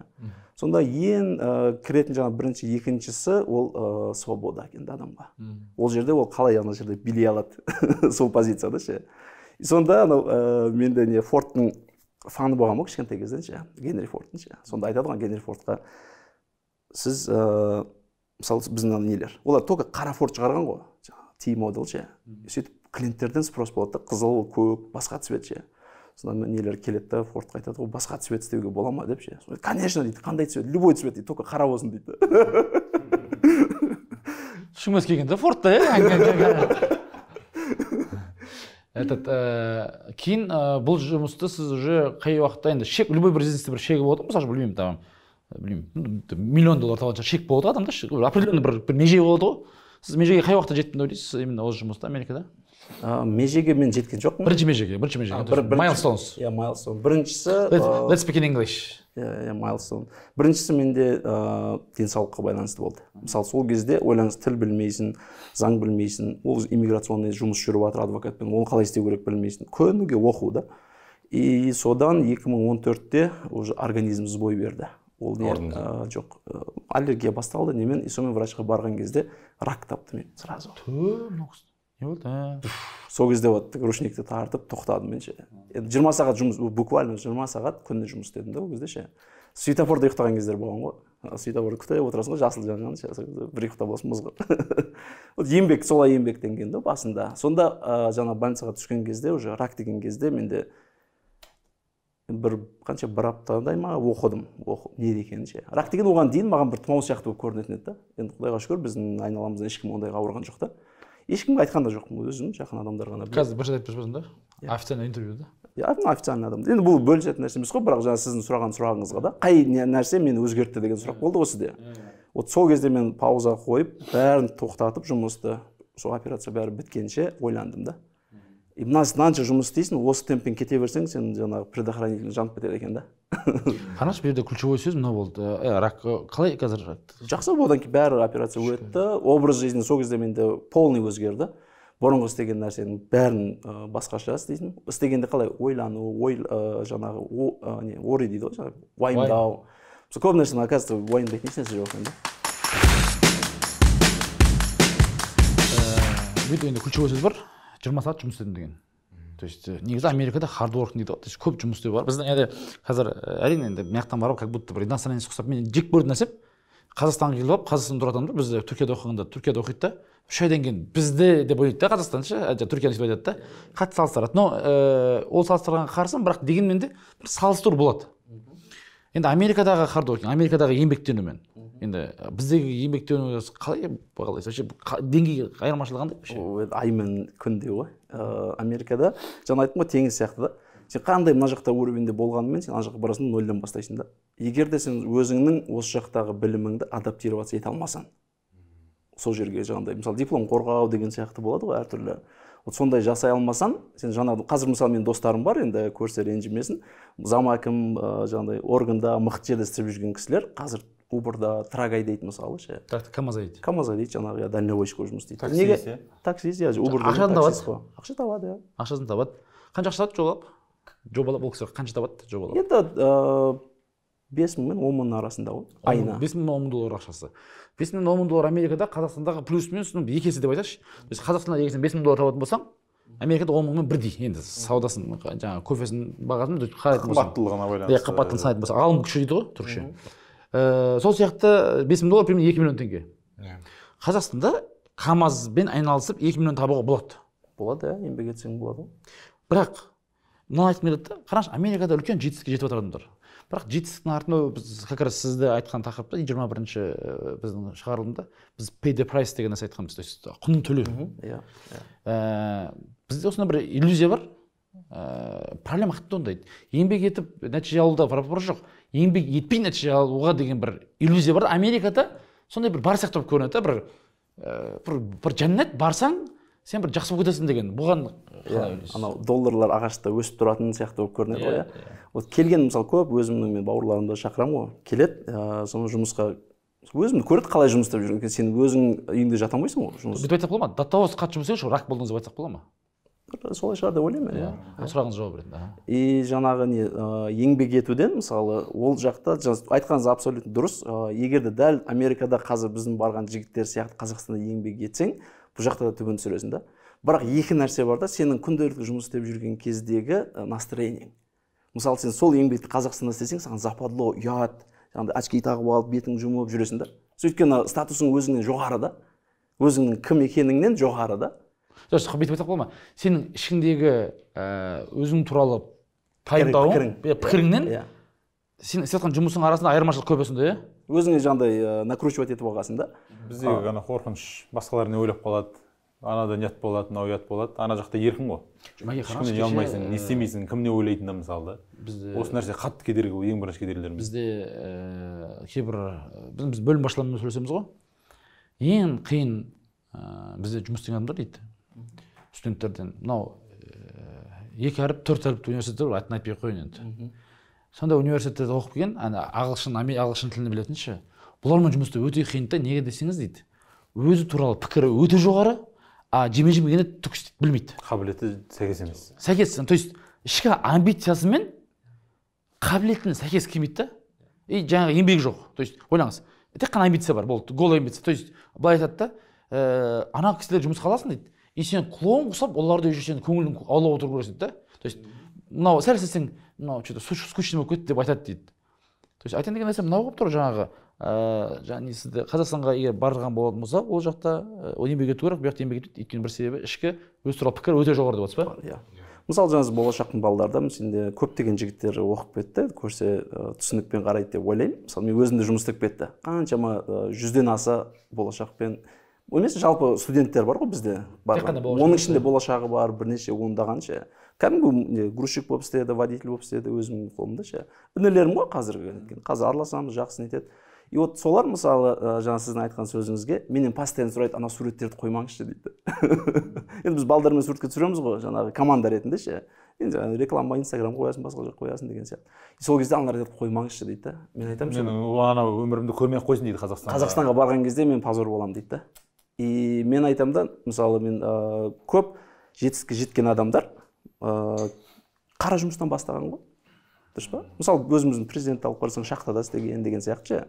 Speaker 2: Сонда ең кіретін жаңа бірінші, екіншісі ол свобода екен адамға. Ол жерде ол қалай ана жерде билей алады сол позицияда ше. Сонда анау менде не Фордтың фаны болған ғой кішкентай кезден ше, Генри Фордтың ше. Сонда айтады ғой Генри Фордқа, сіз Мысалы, біздің нелер. Олар только қара Форд шығарған ғой, T-model ше. Сөйтіп клиенттерден спрос болады да, қызыл, көк, басқа цвет ше. Содан нелер келеді да, Фордқа айтады ғой, басқа цвет істеуге бола ма деп ше. Конечно дейді, қандай цвет, любой цвет дейді, только қара болсын дейді.
Speaker 1: Шумас келген да Фордта, иә? Этот, кейін бұл жұмысты сіз уже қай уақытта енді шек, любой бір бизнесте бір шегі болады ғой, мысалы, білмеймін, там, білмеймін, миллион доллар табатын шек болады адамда, определенный бір меже болады ғой. Сіз межеге қай уақытта жеттім деп ойлайсыз, именно осы жұмыста Америкада?
Speaker 2: Межеге мен жеткен жоқпын.
Speaker 1: Бірінші межеге. Milestones.
Speaker 2: Иә, milestone. Біріншісі
Speaker 1: let's speak in English.
Speaker 2: Иә, milestone. Біріншісі менде денсаулыққа байланысты болды. Мысалы, сол кезде ойлаңыз, тіл білмейсің, заң білмейсің, ол иммиграционный жұмыс жүріп жатыр адвокатпен, оны қалай істеу керек білмейсің. Күніге оқу да. И содан 2014-те уже организм сбой берді. Ол не, жоқ, аллергия басталды, немен, и сонымен врачқа барған кезде рак тапты мен сразу.
Speaker 1: Не болды?
Speaker 2: Сол кезде вот ручникті тартып тоқтадым мен ше. Енді 20 сағат жұмыс, буквально 20 сағат күнде жұмыс істедім да ол кезде ше. Светофорда ұйықтаған кездер болған ғой. Светофорда күтіп отырасың ғой, жасыл жанған ше, бір ұйықтап аласың мызғып. Вот еңбек, солай еңбектенген да басында. Сонда жаңа больницаға түскен кезде, уже рак деген кезде менде бір қанша бір аптадай ма оқыдым, не екенін ше. Рак деген оған дейін маған бір тұмау сияқты болып көрінетін еді да. Енді Құдайға шүкір, біздің айналамызда ешкім ондайға ауырған жоқ та. Ешкімге айтқан да жоқпын, өзім жақын адамдар ғана біледі.
Speaker 1: Қазір бір рет айтып жүрсің да? Официальный интервью да?
Speaker 2: Иә, официальный адам. Енді бұл бөлісетін нәрсе емес қой, бірақ жаңа сіздің сұраған сұрағыңызға да, қай нәрсе мені өзгертті деген сұрақ болды ғой сізде. Вот сол кезде мен пауза қойып, бәрін тоқтатып жұмысты, сол операция бәрі біткенше ойландым да. И мынанша жұмыс істейсің, осы темппен кете берсең, сен жаңағы предохранитель жанып кетеді екен да.
Speaker 1: Қарашы, бұл жерде ключевой сөз мынау болды. Рак қалай қазір?
Speaker 2: Жақсы, одан кейін бәрі операция өтті. Образ жизни сол кезде менде полный өзгерді. Бұрынғы істеген нәрсенің бәрін басқаша істейтін. Істегенде қалай ойлану, жаңағы не, ори дейді ғой, жаңағы уайымдау. Мысалы, көп нәрсені, оказывается, уайымдайтын ешнәрсе жоқ екен да.
Speaker 1: Бұл енді ключевой сөз бар. 20 сағат жұмыс істедім деген. То есть негізі Америкада hard work дейді ғой, то есть көп жұмыс істеу бар. Біздің енді қазір әрине енді мына жақтан барып как будто бір иностранец ұқсап мен жек көретін нәрсем, Қазақстанға келіп алып Қазақстанда тұратын адамдар, бізде Түркияда оқығанда Түркияда оқиды да, 3 айдан кейін бізде деп ойлайды да Қазақстан ше, Түркияны сөйтіп айтады да, қатты салыстырады. Но ол салыстырғанға қарсымын, бірақ дегенмен де бір салыстыру болады. Енді Америкадағы hard working, Америкадағы еңбектенумен, енді біздегі еңбектену қалай бағалайсыз? Вообще деңгей айырмашылығы қандай вообще?
Speaker 2: Ай мен күн деу ғой. Америкада жаңа айттым ғой, теңіз сияқты да. Сен қандай мына жақта уровеньде болғанымен, сен ана жаққа барасың, нөлден бастайсың да. Егер де сен өзіңнің осы жақтағы біліміңді адаптироваться ете алмасаң, сол жерге жаңағыдай, мысалы, диплом қорғау деген сияқты болады ғой әртүрлі. Вот сондай жасай алмасаң, сен жаңағы қазір мысалы менің достарым бар, енді көрсе ренжімесін, зам әкім, жаңағыдай органда мықты жерде істеп жүрген кісілер қазір Uber'да трак айдайды мысалы ше.
Speaker 1: КамАЗ айдайды.
Speaker 2: КамАЗ айдайды, жаңағы иә, дальнобойщик болып жұмыс істейді.
Speaker 3: Таксист, иә?
Speaker 2: Таксист, иә, Uber'да.
Speaker 1: Ақшаны табады.
Speaker 2: Ақша табады, иә.
Speaker 1: Ақшасын табады. Қанша ақша табады жобалап? Жобалап ол кісілер қанша табады жобалап?
Speaker 2: Енді 5 мың мен 10 мыңның арасында ғой, айына.
Speaker 1: 5 мың 10 мың доллар ақшасы. 5 мың 10 мың доллар Америкада Қазақстандағы плюс минусының екі есе деп айтайықшы. То есть Қазақстанда егер сен 5 мың доллар табатын болсаң, Америкада 10 мыңмен бірдей. Енді саудасын, жаңағы кофесінің бағасын қарайтын болсаң.
Speaker 3: Қымбаттылығына байланысты.
Speaker 1: Иә, қымбаттылығын санайтын болсаң, алым күші дейді ғой түркше. Сол сияқты 5 мың доллар примерно 2 миллион теңге. Қазақстанда КамАЗбен айналысып 2 миллион табуға болады.
Speaker 2: Болады, иә, еңбек етсең болады.
Speaker 1: Бірақ мынаны айтқым келеді да, қараңызшы, Америкада үлкен жетістікке жетіп жатыр адамдар. Бірақ жетістіктің артында біз как раз сізді айтқан тақырыпта 21-ші біздің шығарылымда біз pay the price деген нәрсе айтқанбыз, то есть құнын төлеу.
Speaker 2: Иә.
Speaker 1: Бізде осындай бір иллюзия бар. Проблема қатты туындайды. Еңбек етіп нәтиже алуда вопрос жоқ. Еңбек етпей нәтиже алуға деген бір иллюзия бар. Америкада сондай бір бар сияқты болып көрінеді, бір жәннат барсаң, сен бір жақсы болып кетесің деген. Бұған қалай ойлайсыз?
Speaker 2: Анау долларлар ағашта өсіп тұратын сияқты болып көрінеді ғой, иә. Вот келген мысалы көп өзімнің мен бауырларымды шақырамын ғой. Келеді, соны жұмысқа өзімді көреді, қалай жұмыс істеп жүргенін. Сен өзің үйіңде жата алмайсың ғой жұмыс.
Speaker 1: Бүйтіп айтсақ бола ма? До того қатты жұмыс істеген, рак болдыңыз деп айтсақ бола ма?
Speaker 2: Солай шығар деп ойлаймын мен, иә.
Speaker 1: Сұрағыңызға жауап берейін.
Speaker 2: И жаңағы не, еңбек етуден мысалы ол жақта айтқаныңыз абсолютно дұрыс. Егер де дәл Америкада қазір біздің барған жігіттер сияқты Қазақстанда еңбек етсең, бұл жақта да түбін түсіресің да. Бірақ екі нәрсе бар да, сенің күнделікті жұмыс істеп жүрген кездегі настроениең. Мысалы, сен сол еңбекті Қазақстанда істесең, саған западло, ұят, жаңағыдай очки тағып алып, бетің жұмып жүресің да. Өйткені статусың өзіңнен жоғары да, өзіңнің кім екеніңнен жоғары да.
Speaker 1: Жоқ, бүйтіп айтсақ бола ма? Сенің ішіңдегі өзің туралы пайымдауың, пікіріңнен сен істеп жатқан жұмысың арасында айырмашылық көп сонда, иә?
Speaker 2: Өзіңе жаңағыдай накручивать етіп алғансың да.
Speaker 3: Біздегі ана қорқыныш, басқалар не ойлап қалады, анадан ұят болады, мынау ұят болады, ана жақта еркін ғой. Ешкімнен ұялмайсың, не істемейсің, кім не ойлайтынын мысалы да. Осы нәрсе қатты кедергі, ең бірінші кедергілеріміз.
Speaker 1: Бізде кейбір біз бөлім басшыларымен сөйлесеміз ғой. Ең қиын бізде жұмыс істеген адамдар дейді. Студенттерден мынау 2 әріп, 4 әріпті университеттер бар, атын айтпай ақ қояйын енді. Сондай университеттерде оқып келген, ана ағылшын тілін білетінші, бұлармен жұмыс істеу өте қиын да, неге десеңіз дейді, өзі туралы пікірі өте жоғары, а жеме-жем келгенде түк білмейді.
Speaker 3: Қабілеті сәйкес емес.
Speaker 1: Сәйкес, то есть ішкі амбициясы мен қабілетіне сәйкес келмейді да, и жаңағы еңбегі жоқ. То есть ойлаңыз, тек қана амбиция бар, болды, голая амбиция. То есть былай айтады да, ана кісілер жұмысқа аласың дейді, и сен клоун ұқсап оларды уже сен көңілін аулап отыру керексің да. То есть мынау сәл істесең, мынау что-то скучный болып кетті деп айтады дейді. То есть айтайын деген нәрсе мынау болып тұр жаңағы, жаңағы сізді Қазақстанға егер барған болатын болса, ол жақта еңбек ету керек, бұл жақта еңбек етпейді. Өйткені бір себебі ішкі өз туралы пікір өте жоғары деп отырсыз ба?
Speaker 2: Иә. Мысалы жаңағы болашақтың балаларда сенде көптеген жігіттер оқып кетті, көрсе түсінікпен қарайды деп ойлаймын. Мысалы мен өзім де жұмыс істеп кетті. Қаншама 100-ден аса болашақпен емес, жалпы студенттер бар ғой бізде. Оның ішінде болашағы бар, бірнеше ондаған ше. Кәдімгі грузчик болып істеді, водитель болып істеді өзімнің қолымда ше. Інілерім ғой қазіргі. Қазір араласамыз, жақсы нетеді. И вот солар мысалы жаңа сіздің айтқан сөзіңізге менен постоянно сұрайды, ана суреттерді қоймаңызшы дейді. Енді біз балдармен суретке түсіреміз ғой, жаңағы команда ретінде ше. Енді реклама Инстаграм қоясың, басқа жаққа қоясың деген сияқты. Сол кезде аналар айтады, қоймаңызшы дейді да. Мен айтамын,
Speaker 3: мен ана өмірімді көрмей ақ қойсын дейді Қазақстанға.
Speaker 2: Қазақстанға барған кезде мен позор боламын дейді да. И мен айтамын да, мысалы мен көп жетістікке жеткен адамдар қара жұмыстан бастаған ғой. Дұрыс па? Мысалы өзіміздің президентті алып қарасаң, шахтада істеген деген сияқты ше.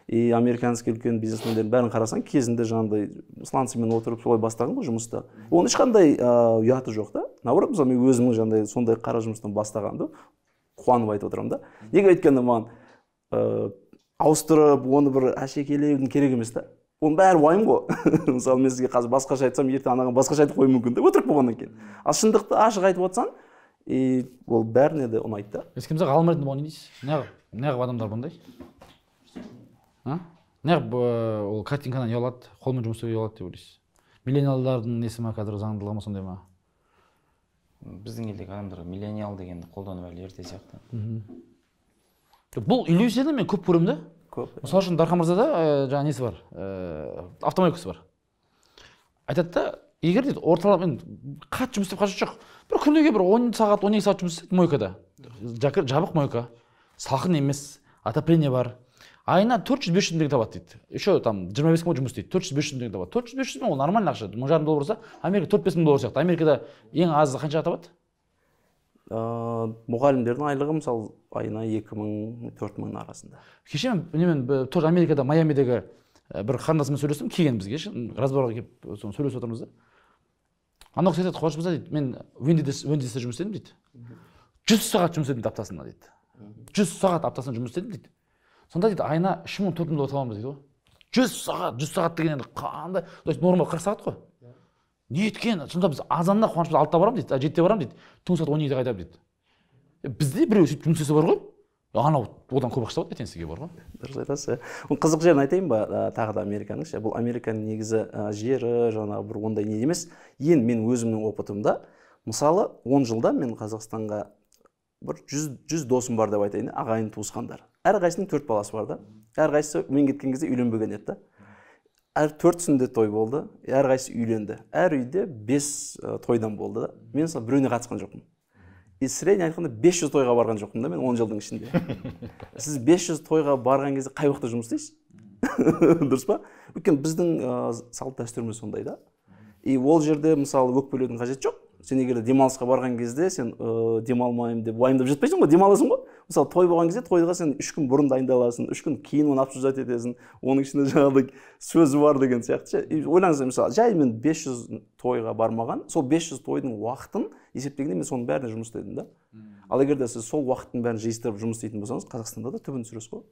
Speaker 2: И американский үлкен бизнесмендердің бәрін қарасаң, кезінде жаңағыдай сланцымен отырып солай бастаған ғой жұмысты. Оның ешқандай ұяты жоқ та. Наоборот, мысалы мен өзімнің жаңағыдай сондай қара жұмыстан бастағанды қуанып айтып отырамын да. Неге өйткені маған ауыстырып, оны бір әшекейлеудің керек емес та. Оның бәрі уайым ғой. Мысалы мен сізге қазір басқаша айтсам, ертең анаған басқаша айтып қоюым мүмкін да, өтірік болғаннан кейін. Ал шындықты ашық айтып отырсаң, и ол бәріне де ұнайды да.
Speaker 1: Еске мырза, ғалым ретінде бұған не дейсіз? Неғып адамдар бұндай? Неғып ол картинкадан ұялады, қолмен жұмыс істеуге ұялады деп ойлайсыз? Миллениалдардың несі ма, қазір заңдылығы ма, сондай ма?
Speaker 5: Біздің елдегі адамдар миллениал дегенді қолданып әлі ерте сияқты.
Speaker 1: Бұл иллюзияны мен көп көремін да.
Speaker 2: Көп.
Speaker 1: Мысалы үшін Дархан мырзада жаңа несі бар, автомойкасы бар. Айтады да, егер дейді орталап, қатты жұмыс істеп қажеті жоқ. Бір күніге бір 10 сағат, 12 сағат жұмыс істейді мойкада. Жабық мойка, салқын емес, отопление бар. Айына 400-500 теңге табады дейді. Еще там 25 мың жұмыс істейді, 400-500 теңге табады. 400-500 мың ол нормальный ақша. 1500 доллар болса, Америка 4-5 мың доллар сияқты. Америкада ең азы қанша табады?
Speaker 2: Мұғалімдердің айлығы мысалы айына 2000-4000 мың арасында.
Speaker 1: Кеше мен тоже Америкада Майамидегі бір қарындасыммен сөйлестім, келген бізге ше, разборға келіп соны сөйлесіп отырмыз да. Анау кісі айтады, Қуаныш мырза дейді, мен Вендисте жұмыс істедім дейді. 100 сағат жұмыс істедім аптасына дейді. 100 сағат аптасына жұмыс істедім дейді. Сонда дейді айына 3000-4000 доллар табамыз дейді ғой. 100 сағат, 100 сағат деген енді қандай, то есть норма 40 сағат қой. Не еткен, сонда біз азанда Қуаныш мырза 6-та барамын дейді, 7-те барамын дейді, түнгі сағат 12-де қайтамын дейді. Бізде біреу сөйтіп жұмыс істесе бар ғой, анау одан көп ақша табады ертең сізге бар ғой.
Speaker 2: Дұрыс айтасыз. Оның қызық жерін айтайын ба, тағы да Американың ше, бұл Американың негізі жері, жаңағы бір ондай не емес. Ең мен өзімнің опытымда, мысалы 10 жылда мен Қазақстанға бір 100 досым бар деп айтайын, ағайын туысқандар. Әрқайсысының 4 баласы бар да. Әрқайсысы мен кеткен кезде үйленбеген еді да. Әр 4-сінде той болды, әрқайсысы үйленді. Әр үйде 5 тойдан болды да. Мен мысалы біреуіне қатысқан жоқпын. И средний айтқанда 500 тойға барған жоқпын да мен 10 жылдың ішінде. Сіз 500 тойға барған кезде қай уақытта жұмыс істейсіз? Дұрыс па? Өйткені біздің салт дәстүріміз сондай да. И ол жерде мысалы өкпелеудің қажеті жоқ. Сен егер демалысқа барған кезде сен демалмаймын деп уайымдап жатпайсың ғой, демаласың ғой. Мысалы той болған кезде тойға сен 3 күн бұрын дайындаласың, 3 күн кейін оны обсуждать етесің, оның ішінде жаңағыдай сөзі бар деген сияқты ше. Ойлаңыз, мысалы жай мен 500 тойға бармаған, сол 500 тойдың уақытын есептегенде мен соның бәріне жұмыс істедім да. Ал егер де сіз сол уақыттың бәрін жиыстырып жұмыс істейтін болсаңыз, Қазақстанда да түбін түсіресіз ғой.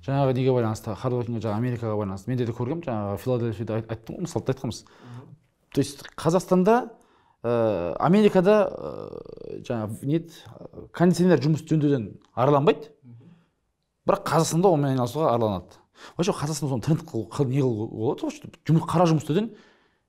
Speaker 1: Жаңағы неге байланысты, хардворкингге, жаңағы Америкаға байланысты. Мен де көргенмін, жаңағы Филадельфияда айттым ғой, мысалды айтқанбыз. То есть Қазақстанда, Америкада жаңағы не кондиционер жұмыс жөндеуден арланбайды, бірақ Қазақстанда онымен айналысуға арланады. Вообще Қазақстанда соны тренд не қылуға болады ғой, қара жұмыс істеуден,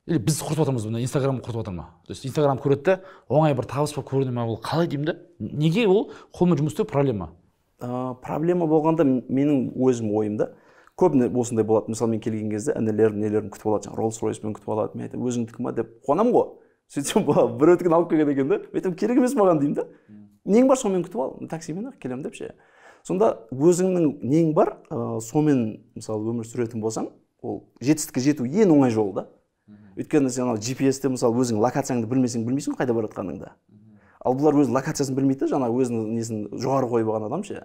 Speaker 1: или біз құртып жатырмыз, мына Инстаграм құртып жатыр ма? То есть Инстаграм көреді де, оңай бір табыс болып көріне ма, ол қалай деймін да, неге ол қолмен жұмыс істеу проблема?
Speaker 2: Проблема болғанда, менің өзім ойымда көбіне осындай болады. Мысалы, мен келген кезде інілерім, нелерім күтіп алады, жаңағы Роллс Ройспен күтіп алады. Мен айтамын: «Өзіңдікі ма?» – деп қуанамын ғой. Сөйтсем, біреудікін алып келген екен да. Мен айтамын: «Керек емес маған», – деймін да. «Нең бар, сонымен күтіп ал, таксимен ақ келемін», – деп ше. Сонда өзіңнің нең бар, сонымен, мысалы, өмір сүретін болсаң, ол жетістікке жету ең оңай жолы да. Өйткені сен анау GPS-те, мысалы, өзің локацияңды білмесең, білмейсің ғой қайда бара жатқаныңды. Ал бұлар өз локациясын білмейді да, жаңағы өзінің несін жоғары қойып алған адам ше,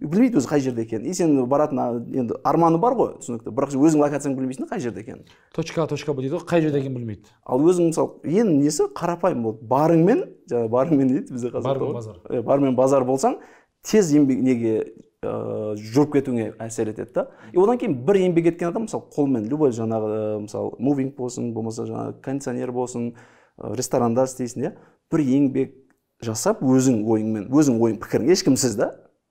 Speaker 2: білмейді өзі қай жерде екенін. И сен баратын, енді арманы бар ғой, түсінікті, бірақ сен өзің локацияңды білмейсің да қай жерде екенін.
Speaker 1: Точка А, точка Б дейді ғой, қай жерде екенін білмейді.
Speaker 2: Ал өзің, мысалы, ең несі қарапайым болды, барыңмен, жаңағы барыңмен дейді бізде қазақта
Speaker 1: Бармен
Speaker 2: ғой.
Speaker 1: Базар.
Speaker 2: Иә, бармен базар болсаң, тез еңбек неге жүріп кетуіңе әсер етеді да. И одан кейін бір еңбек еткен адам, мысалы, қолмен любой жаңағы, мысалы, мувинг болсын, болмаса жаңағы кондиционер болсын, ресторанда істейсің, иә, бір еңбек жасап, өзің ойыңмен, өзің ойың, пікірің, ешкімсіз да,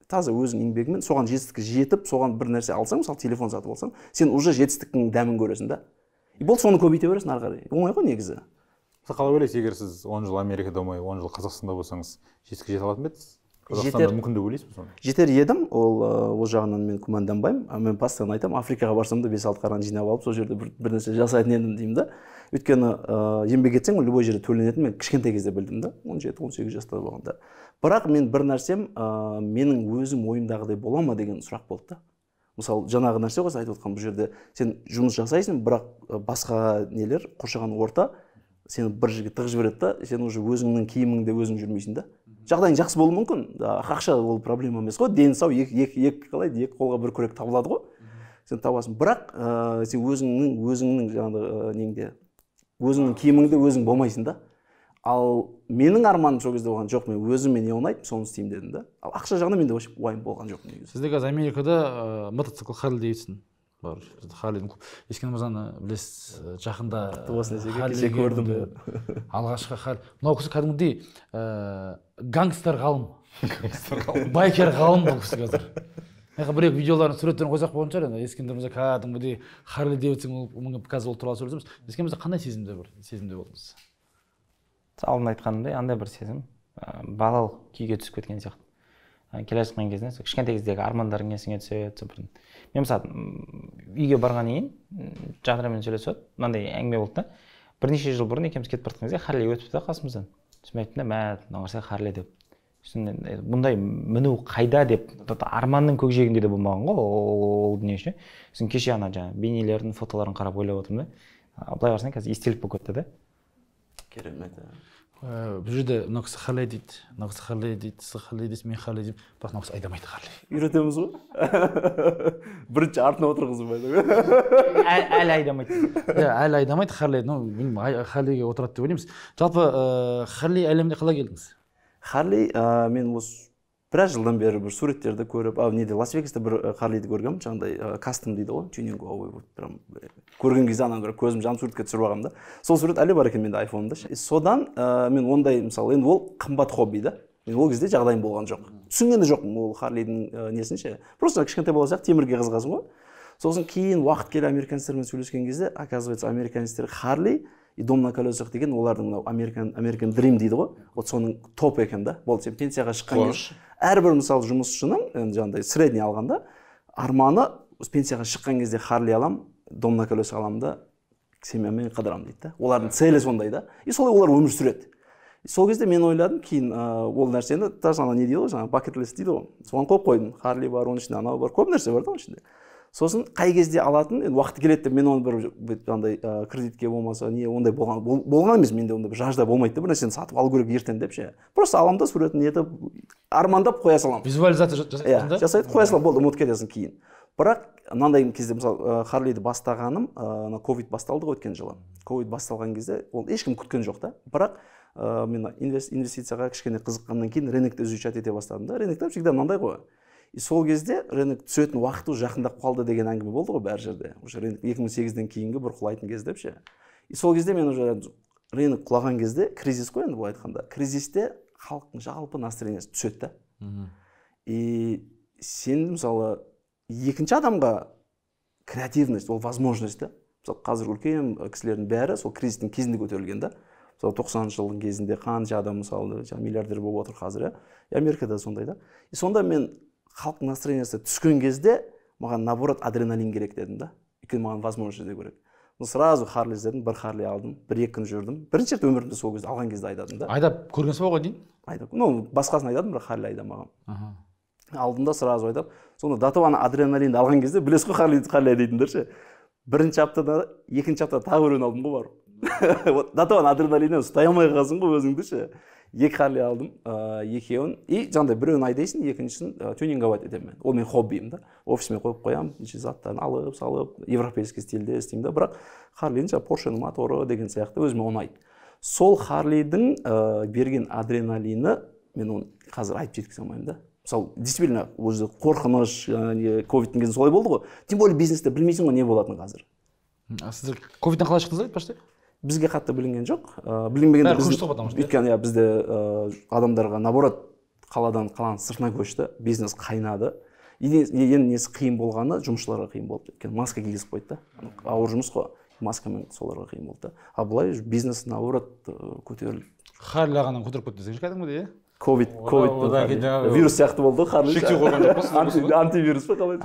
Speaker 2: таза өзің еңбегіңмен соған жетістікке жетіп, соған бір нәрсе алсаң, мысалы, телефон сатып алсаң, сен уже жетістіктің дәмін көресің да. И болды, соны көбейте бересің ары қарай. Оңай ғой негізі.
Speaker 3: Сіз қалай ойлайсыз, егер сіз 10 жыл Америкада болмай, 10 жыл Қазақстанда болсаңыз, жетістікке жете алатын ба едіңіз? Қазақстанда мүмкін деп ойлайсыз ба соны?
Speaker 2: Жетер едім. Ол ол жағынан мен күмәнданбаймын. Мен постоянно айтамын: Африкаға барсам да, бес алты қараны жинап алып, сол жерде бір нәрсе жасайтын едім деймін да. Өйткені еңбек етсең, ол любой жерде төленетінін мен кішкентай кезде білдім да, 17-18 жаста болғанда. Бірақ мен бір нәрсем, менің өзім ойымдағыдай бола ма деген сұрақ болды да. Мысалы, жаңағы нәрсе ғой, сіз айтып отқан, бұл жерде сен жұмыс жасайсың, бірақ басқа нелер, қоршаған орта сені бір жерге тығып жібереді да, сен уже өзіңнің киіміңде өзің жүрмейсің да. Жағдайың жақсы болуы мүмкін да, ақша ол проблема емес қой, дені сау, екі қалай еді, екі қолға бір күрек табылады ғой, сен табасың. Бірақ сен өзіңнің жаңағы неңде, өзіңнің киіміңде өзің болмайсың да. Ал менің арманым сол кезде болған жоқ, мен өзіме не ұнайды, соны істеймін дедім да. Ал ақша жағынан менде вообще уайым болған жоқ негізі.
Speaker 1: Сізде қазір Америкада мотоцикл Харли Дэвидсон бар. Харлидің клуб. Ескендір мырзаны білесіз, жақында
Speaker 2: Құтты болсын десек, кеше
Speaker 1: Харлиге
Speaker 2: көрдім.
Speaker 1: мінді. Алғашқы Харли. Мынау кісі кәдімгідей гангстер ғалым, байкер ғалым бұл кісі қазір. Мына бір екі видеоларын, суреттерін қойсақ болатын шығар енді. Ескендір мырза кәдімгідей Харли Дэвидсон мініп, қазір ол туралы сөйлесеміз. Ескендір мырза, қандай сезімде, бір сезімде болдыңыз?
Speaker 5: Алдында айтқанымдай, андай бір сезім, балалық күйге түсіп кеткен сияқты. Келе жатқан кезінде сол кішкентай кездегі армандарың есіңе түседі. Сол бір мен, мысалы, үйге барғаннан кейін Жадырамен сөйлесіп, мынандай әңгіме болды да. Бірнеше жыл бұрын екеуміз кетіп бара жатқан кезде Харли өтіпті да қасымыздан. Сосын мен айттым да: «Мә, мынау қарасай, Харли», – деп. Сосын бұндай міну қайда деп, арманның көкжиегінде де болмаған ғой ол дүние ше. Сосын кеше ана жаңағы бейнелердің, фотоларын қарап ойлап отырмын да. Былай қарасаң, қазір естелік болып кетті да.
Speaker 2: Керемет.
Speaker 1: Бұл жерде мынау кісі Харли дейді, мынау кісі Харли дейді, сіз Харли дейсіз, мен Харли деймін, бірақ мынау кісі айдамайды Харли.
Speaker 2: Үйретеміз ғой, бірінші артына отырғызып.
Speaker 5: Әлі айдамайды.
Speaker 1: Иә, әлі айдамайды Харли. Ну, білмеймін, Харлиге отырады деп ойлаймыз. Жалпы Харли әлеміне қалай келдіңіз?
Speaker 2: Харли, мен осы біраз жылдан бері бір суреттерді көріп, а неде, Лас Вегаста бір Харлиді көргенмін, жаңағыдай кастом дейді ғой, тюнинг, ой, прям көрген кезде ананы бір көзім жанып, суретке түсіріп алғанмын да. Сол сурет әлі бар екен менде айфонымда ше. Содан мен ондай, мысалы, енді ол қымбат хобби да, мен ол кезде жағдайым болған жоқ, түсінген де жоқпын ол Харлидің несін ше. Просто кішкентай бала сияқты темірге қызығасың ғой. Сосын кейін уақыт келе американецтермен сөйлескен кезде, оказывается, американецтер Харли и дом на колесах деген олардың мынау American Dream дейді ғой, вот соның топ екен да. Болды, сен пенсияға шыққан кезде әрбір, мысалы, жұмысшының, енді жаңағыдай средний алғанда, арманы: пенсияға шыққан кезде Харли аламын, дом на колесах аламын да, семьямен қыдырамын дейді да. Олардың целі сондай да, и солай олар өмір сүреді. Сол кезде мен ойладым кейін, ол нәрсені даже ана не дейді ғой, жаңағы bucket list дейді ғой, соған қойып қойдым. Харли бар, оның ішінде анау бар, көп нәрсе бар да оның ішінде. Сосын қай кезде алатын, енді уақыты келеді деп, мен оны бір бүйтіп андай кредитке болмаса не, ондай болған емес. Менде ондай бір жажда болмайды да, бір нәрсені сатып алу керек ертең деп ше. Просто аламын да, суретін нетіп, армандап қоя саламын.
Speaker 1: Визуализация жасайсың
Speaker 2: Иә.
Speaker 1: да.
Speaker 2: Жасайды, қоя саламын, болды, ұмытып кетесің кейін. Бірақ мынандай кезде, мысалы, Харлиді бастағаным, ана ковид басталды ғой өткен жылы. Ковид басталған кезде ол ешкім күткен жоқ та. Бірақ мен инвестицияға кішкене қызыққаннан кейін рынокты изучать ете бастадым да. Рынокта всегда мынандай ғой. И сол кезде рынок түсетін уақыт уже жақындап қалды деген әңгіме болды ғой бәр жерде. Уже рынок 2008-ден кейінгі бір құлайтын кез деп ше. И сол кезде мен уже рынок құлаған кезде, кризис қой енді былай айтқанда, кризисте халықтың жалпы настроениесі түседі да. И сен, мысалы, екінші адамға креативность ол возможность да. Мысалы, қазір үлкен кісілердің бәрі сол кризистің кезінде көтерілген да. Мысалы, 90-шы жылдың кезінде қанша адам, мысалы, жаңағы миллиардер болып отыр қазір, иә. И Америкада сондай да. И сонда мен халықтың настроениесі түскен кезде маған, наоборот, адреналин керек дедім да, өйткені маған возможность іздеу керек. Ну, сразу Харли іздедім, бір Харли алдым, бір екі күн жүрдім. Бірінші рет өмірімде сол кезде алған кезде айдадым да.
Speaker 1: Айдап көргенсіз ба оған дейін?
Speaker 2: Айдап, ну, басқасын айдадым, бірақ Харли айдамағанмын. Алдым да, сразу айдап, сонда до того ана адреналинді алған кезде, білесіз ғой, Харли айдайтындар ше, бірінші аптада, екінші аптада тағы біреуін алдым ғой барып. Вот до того ана адреналиннен ұстай алмай қаласың ғой өзіңді ше. Екі Харли алдым, екеуін, и жаңағыдай біреуін айдайсың, екіншісін тюнинговать етемін мен. Ол менің хоббиім да. Офисіме қойып қоямын, неше заттарын алып салып, европейский стильде істеймін да. Бірақ Харлидің жаңағы Поршенің моторы деген сияқты өзіме ұнайды. Сол Харлидің берген адреналині мен оны қазір айтып жеткізе алмаймын да. Мысалы, действительно өзі қорқыныш, ковидтің кезінде солай болды ғой. Тем более бизнесте білмейсің ғой не болатынын қазір.
Speaker 1: А сіздер ковидтен қалай шықтыңыздар, айтпақшы?
Speaker 2: Бізге қатты білінген жоқ. Білінбегенде
Speaker 1: Бәрі көшті ғой, потому что, иә?
Speaker 2: Өйткені, иә, бізде адамдарға, наоборот, қаладан қаланың сыртына көшті, бизнес қайнады. Енді несі қиын болғаны, жұмысшыларға қиын болды, өйткені маска кигізіп қойды да. Ауыр жұмыс қой, маскамен соларға қиын болды да. А былай бизнес, наоборот, көтерілді.
Speaker 1: Харли ағаннан көтеріп кетті десеңші кәдімгідей, иә?
Speaker 2: Ковид, ковид
Speaker 3: Одан кейін жаңағы
Speaker 2: вирус сияқты болды ғой Харли.
Speaker 4: Шектеу қойған жоқ па сіздер осыны?
Speaker 2: Антивирус па, қалай?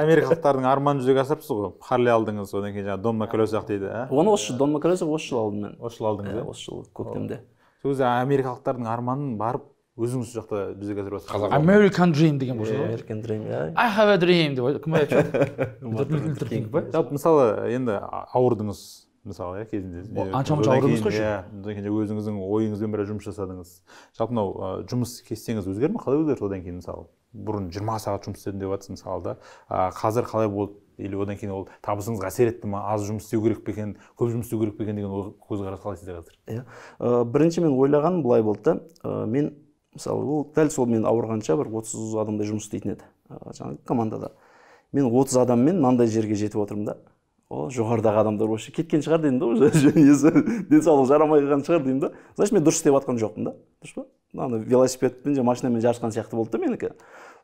Speaker 3: Америкалықтардың арманын жүзеге асырыпсыз ғой. Харли алдыңыз, одан кейін жаңағы дом на колесах дейді, ә?
Speaker 2: Оны осы жыл, дом на колесах осы жылы алдым мен.
Speaker 3: Осы жылы алдыңыз,
Speaker 2: иә,
Speaker 3: иә?
Speaker 2: Осы жылы көктемде.
Speaker 3: Сол кезде америкалықтардың арманын барып өзіңіз сол жақта жүзеге асырып жатырсыз.
Speaker 4: Қазақ
Speaker 1: American Dream деген болса ғой.
Speaker 2: American Dream, иә.
Speaker 1: I have a dream деп кім айтып жатыр? Лютер Кинг па?
Speaker 3: Жалпы, мысалы, енді ауырдыңыз, мысалы, иә, кезінде.
Speaker 1: Анша-мұнша ауырдыңыз ғой еще.
Speaker 3: Иә, одан кейін өзіңіздің ойыңызбен біраз жұмыс жасадыңыз. Жалпы мынау жұмыс кестеңіз өзгерді ме, қалай өзгерді одан кейін? Мысалы, бұрын 20 сағат жұмыс істедім деп жатсыз, мысалы, да. Қазір қалай болды, или одан кейін ол табысыңызға әсер етті ма, аз жұмыс істеу керек пе екен, көп жұмыс істеу керек пе екен деген көзқарас қалай сізде қазір?
Speaker 2: Иә, бірінші мен ойлағаным былай болды да. Мен, мысалы, ол дәл сол мен ауырғанша бір 30 адамдай жұмыс істейтін еді, жаңағы командада. Мен 30 адаммен мынандай жерге жетіп отырмын да. О, жоғарыдағы адамдар вообще кеткен шығар дедім да, уже несі, денсаулығы жарамай қалған шығар деймін да. Значит, мен дұрыс істеп жатқан жоқпын да, дұрыс па? Ана велосипедпен же машинамен жарысқан сияқты болды да менікі.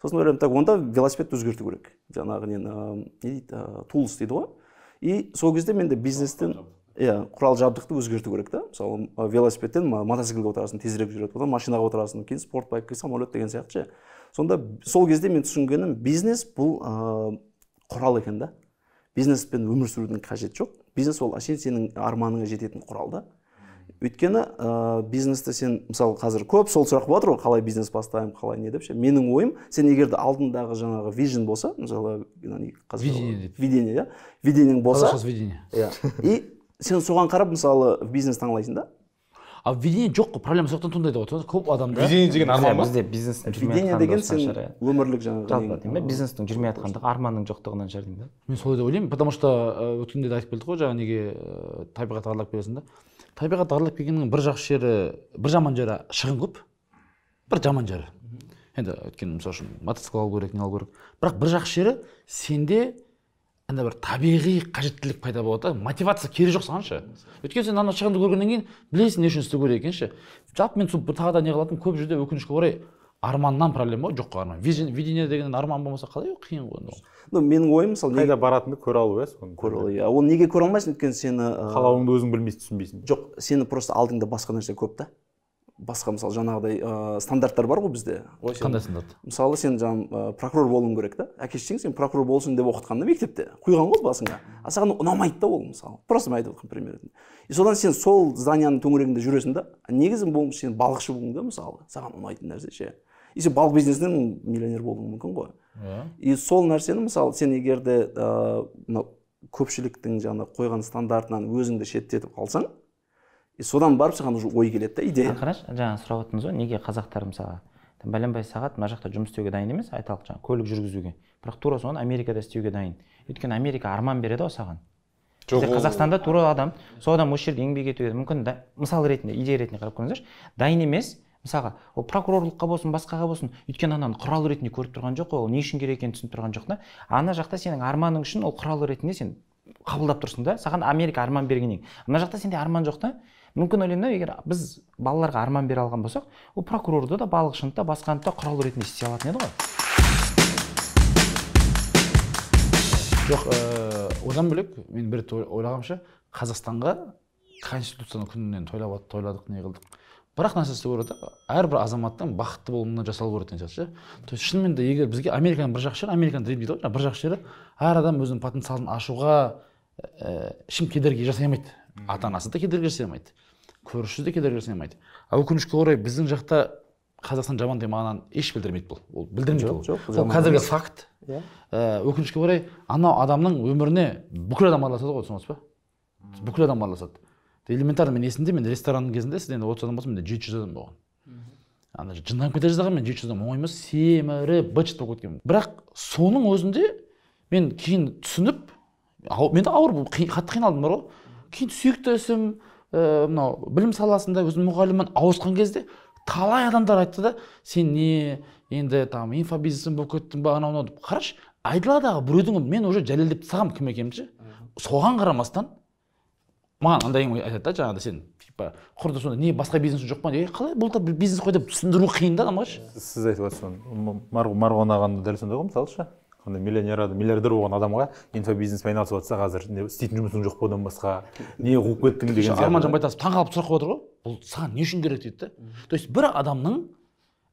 Speaker 2: Сосын ойлаймын: так, онда велосипедті өзгерту керек, жаңағы нені, не дейді, tools дейді ғой. И сол кезде менде бизнестен, иә, құрал жабдықты өзгерту керек та. Мысалы, велосипедтен мотоциклге отырасың, тезірек жүреді, одан машинаға отырасың, кейін спортбайкке, самолет деген сияқты ше. Сонда сол кезде мен түсінгенім, бизнес бұл құрал екен да. Бизнеспен өмір сүрудің қажеті жоқ. Бизнес ол әшейін сенің арманыңа жететін құрал да. Өйткені бизнесті сен, мысалы, қазір көп сол сұрақ болып жатыр ғой, қалай бизнес бастаймын, қалай не деп ше. Менің ойым, сен егер де алдындағы жаңағы vision болса, мысалы,
Speaker 1: Видение деп.
Speaker 2: Видение, иә, видениең болса.
Speaker 1: Қазақшасы видение.
Speaker 2: Иә, и сен соған қарап, мысалы, бизнес таңдайсың да.
Speaker 1: А видение жоқ қой, проблема сол жақтан туындайды ғой. Сосын көп адамда
Speaker 4: Видение деген арман ма?
Speaker 5: Бізде бизнестің жүрмей
Speaker 2: Видение
Speaker 5: жатқаны
Speaker 2: деген
Speaker 5: осыдан
Speaker 2: сен
Speaker 5: шығар, иә.
Speaker 2: өмірлік жаңағы
Speaker 5: Жалпы
Speaker 2: нең,
Speaker 5: деймін ба, бизнестің жүрмей жатқандығы арманның жоқтығынан шығар деймін да.
Speaker 1: Мен солай деп ойлаймын, потому что өткенде де айтып келдік қой, жаңағы неге, табиғат аралап келесің да. Табиғат аралап келгеннің бір жақсы жері, бір жаман жері — шығын көп. Бір жаман жері енді, өйткені, мысалы үшін, мотоцикл алу керек, не алу керек. Бірақ бір жақсы жері, сенде андай бір табиғи қажеттілік пайда болады да, мотивация керегі жоқ саған ше. Өйткені сен ана шығынды көргеннен кейін білесің, не үшін істеу керек екенін ше. Жалпы мен сол бір тағы да не қылатыным, көп жерде, өкінішке орай, арманнан проблема ғой, жоқ қой арман. Видение деген арман болмаса қалай, қиын ғой енді ол.
Speaker 2: Ну, менің ойым, мысалы, неге
Speaker 3: Қайда баратыныңды көре алу, иә, соны.
Speaker 2: Көре алу, иә. Оны неге көре алмайсың? Өйткені сені
Speaker 3: Қалауыңды өзің білмейсің, түсінбейсің.
Speaker 2: Жоқ, сені просто алдыңда басқа нәрсе көп та. Басқа, мысалы, жаңағыдай стандарттар бар ғой бізде. Ой,
Speaker 1: Қандай стандарт?
Speaker 2: Мысалы, сен жаңағы прокурор болуың керек та. Әке шешең сен прокурор болсын деп оқытқан да, мектепте құйған ғой басыңа. А саған ұнамайды да ол, мысалы, просто мен айтып отқан пример ретінде. И содан сен сол зданияның төңірегінде жүресің да. А негізі болмаса сен балықшы болуың да, мысалы, саған ұнайтын нәрсе ше. И сен балық бизнесінен миллионер болуың мүмкін ғой. И сол нәрсені, мысалы, сен егер де мынау көпшіліктің жаңағы қойған стандартынан өзіңді шеттетіп қалсаң, и содан барып саған уже ой келеді да, идея.
Speaker 5: Қарашы, жаңа сұрап отырмыз ғой, неге қазақтар, мысалы, бәленбай сағат мына жақта жұмыс істеуге дайын емес, айталық, жаңағы көлік жүргізуге, бірақ тура соны Америкада істеуге дайын. Өйткені Америка арман береді ғой саған.
Speaker 4: Жоқ,
Speaker 5: Бізде
Speaker 4: ол-
Speaker 5: Қазақстанда тура адам, сол адам осы жерде еңбек етуге мүмкін да, мысал ретінде, идея ретінде қарап көріңіздерші, дайын емес. Мысалға, ол прокурорлыққа болсын, басқаға болсын, өйткені ананы құрал ретінде көріп тұрған жоқ қой, ол не үшін керек екенін түсініп тұрған жоқ та. Ана жақта сенің арманың үшін ол құрал ретінде сен қабылдап тұрсың да, саған Америка арман бергеннен. Мына жақта сенде арман жоқ та. Мүмкін ойлаймын да, егер біз балаларға арман бере алған болсақ, ол прокурорды да, балықшыны да, басқаны да құрал ретінде істей алатын еді ғой.
Speaker 1: Жоқ, одан бөлек мен бір ойлағанымша, Қазақстанға Конституцияның күнінен тойладық, не қылдық. Бірақ нәрсесі көреді, әрбір азаматтың бақытты болуына жасалу керек деген сияқты. То есть шынымен де егер бізге Американың бір жақсы жері, Американың dream дейді ғой, бір жақсы жері, әр адам өзінің потенциалын ашуға ешкім кедергі жасай алмайды. Ата-анасы да кедергі жасай алмайды, көршісі де кедергі жасай алмайды. Ал өкінішке орай біздің жақта Қазақстан жаман деген мағынаны еш білдірмейді бұл. Ол білдірмейді ол. Ол қазіргі факт. Өкінішке орай анау адамның өміріне бүкіл адам араласады ғой, түсінесіз ба? Бүкіл адам араласады. Элементарно мен есімде, мен ресторанның кезінде, сіз енді 30 адам болса, менде 700 адам болған. Ана жынданып кете жаздаған, мен 700 адам оңай емес, семіріп, быт-шыт болып кеткен. Бірақ соның өзінде мен кейін түсініп, мен де ауыр, қатты қиналдым бар ғой. Кейін сүйікті ісім, мынау білім саласында өзім мұғаліммін, ауысқан кезде талай адамдар айтты да, сен не енді там инфобизнесмен болып кеттің ба, анау мынау деп. Қарашы, айдаладағы біреудің, мен уже дәлелдеп тастағанмын кім екенімді. Соған қарамастан маған андай әңгіме айтады да, жаңағыдай сен типа құрды сонда не басқа бизнесің жоқ па, қалай бұл да бизнес қой деп түсіндіру қиын да адамға.
Speaker 3: Сіз айтып отырсыз, Марғұлан ағаның дәл сондай ғой, мысалы ше, қандай миллионер, миллиардер болған адамға инфобизнеспен айналысып жатса, қазір не істейтін жұмысың жоқ па, одан басқа не қуып кеттің деген сияқты.
Speaker 1: Арман Жанбайтасов таңғалып сұрақ қойып отыр ғой, бұл саған не үшін керек дейді да. То есть бір адамның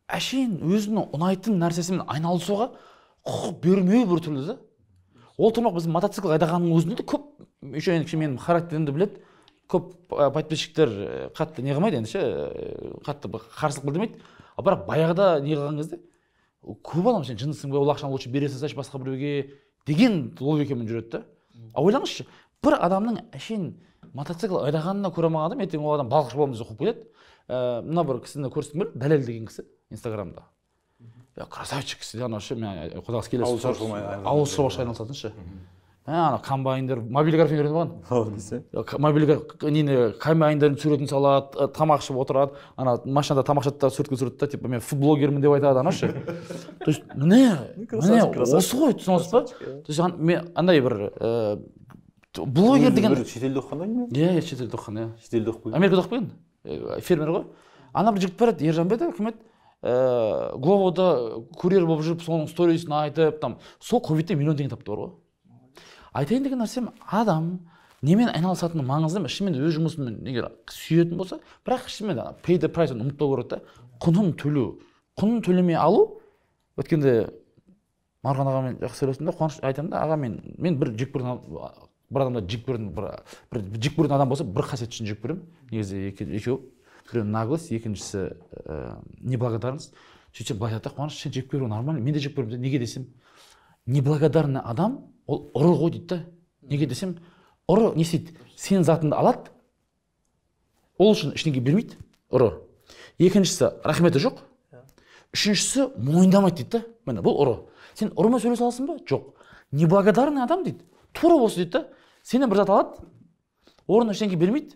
Speaker 1: әшейін өзінің ұнайтын нәрсесімен айналысуға құқық бермеуі біртүрлі да. Ол тұрмақ біздің мотоцикл айдағанның өзінде де көп, еще енді менің характерімді біледі, көп подписчиктер қатты не қылмайды енді ше, қатты қарсылық білдірмейді. Ал бірақ баяғыда не қылған кезде көп адам сен жындысың ба, ол ақшаны лучше бере салсайшы басқа біреуге деген логикамен жүреді да. А ойлаңызшы, бір адамның әшейін мотоцикл айдағанына көре алмаған адам ертең ол адам балықшы боламыз деп қуып кетеді. Мына бір кісіні көрсеткім келді, Дәлел деген кісі Инстаграмда. Красавчик кісі, анау ше, мен құдағысы келесі ауыл шаруашылығымен айналысатын ше. Ана комбайндер, мобилография үйреніп алған. Мобилография комбайндердің суретін салады, тамақ ішіп отырады, ана машинада тамақ ішеді да суретке түсіреді да, типа мен фудблогермін деп айтады ана ше. То есть міне осы ғой, түсінесіз ба? То есть мен андай бір блогер деген
Speaker 3: шетелде оқыған да не?
Speaker 1: Иә, шетелде оқыған, иә.
Speaker 3: Шетелде оқып келген.
Speaker 1: Америкада оқып келген. Фермер ғой. Ана бір жігіт бар еді, Ержан ба еді, кім еді? Глобалда курьер болып жүріп, соның сторисін айтып, там, сол ковидте миллион теңге тапты бар ғой. Айтайын деген нәрсем, адам немен айналысатыны маңызды емес, шынымен өз жұмысымен егер сүйетін болса, бірақ шынымен pay the price-ын ұмытпау керек та, құнын төлеу, құнын төлемей алу. Өткенде Марғұлан ағамен жақсы сөйлестім да, Қуаныш айтамын да, аға мен бір жек көретін, бір адамда жек көретін, бір жек көретін адам болса, бір қасиет үшін жек көремін. Негізі екеуі. Біреуі наглость, екіншісі неблагодарность. Сөйтсем былай айтады, Қуаныш, сен жек көру нормально, мен де жек көремін. Неге десем, неблагодарный адам ол ұры ғой дейді да. Неге десем, ұры не істейді? Сенің затыңды алады, ол үшін ештеңе бермейді, ұры. Екіншісі рахметі жоқ. Үшіншісі мойындамайды дейді да. Міне бұл ұры. Сен ұрымен сөйлесе аласың ба? Жоқ. Неблагодарный адам дейді. Тура осы дейді да. Сенен бір зат алады, орнына ештеңе бермейді,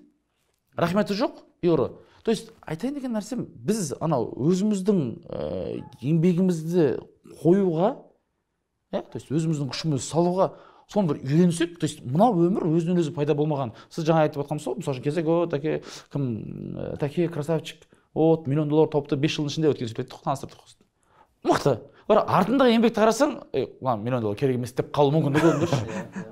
Speaker 1: рахметі жоқ, и ұры. То есть айтайын деген нәрсем, біз анау өзіміздің еңбегімізді қоюға, то есть өзіміздің күшімізді салуға соны бір үйренсек, то есть мынау өмір өзінен өзі пайда болмаған. Сіз жаңа айтып жатқан сол, мысалы үшін келсек, о, тәке, кім, тәке красавчик, вот миллион доллар тауыпты 5 жылдың ішінде, өткен сөйтіп айттық, таныстырдық. Мықты. Бірақ артындағы еңбекті қарасаң, мына миллион доллар керек емес деп қалуы мүмкін де көрінді.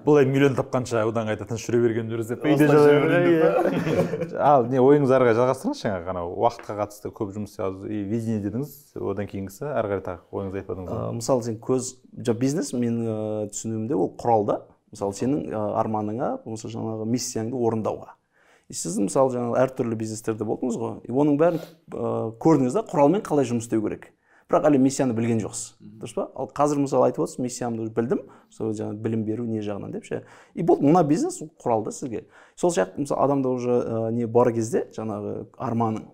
Speaker 3: Бұл миллион тапқанша одан қайта тыныш жүре берген дұрыс деп үйде жата берген. Ал не ойыңыз ары қарай жалғастырыңызшы, жаңағы ғана уақытқа қатысты көп жұмыс и видение дедіңіз, одан кейінгісі ары қарай тағы ойыңызды айтпадыңыз.
Speaker 2: Мысалы сен көз бизнес менің түсінуімде ол құрал да. Мысалы сенің арманыңа, болмаса жаңағы миссияңды орындауға. Сіз мысалы жаңағы әртүрлі бизнестерде болдыңыз ғой. Оның бәрін көрдіңіз да, құралмен қалай жұмыс істеу керек. Бірақ әлі миссияны білген жоқсыз. Дұрыс па? Ал қазір мысалы айтып отырсыз, миссиямды білдім, сол жаңағы білім беру не жағынан деп ше. И болды, мына бизнес құрал да сізге. Сол сияқты мысалы адамда уже не бар кезде, жаңағы арманың,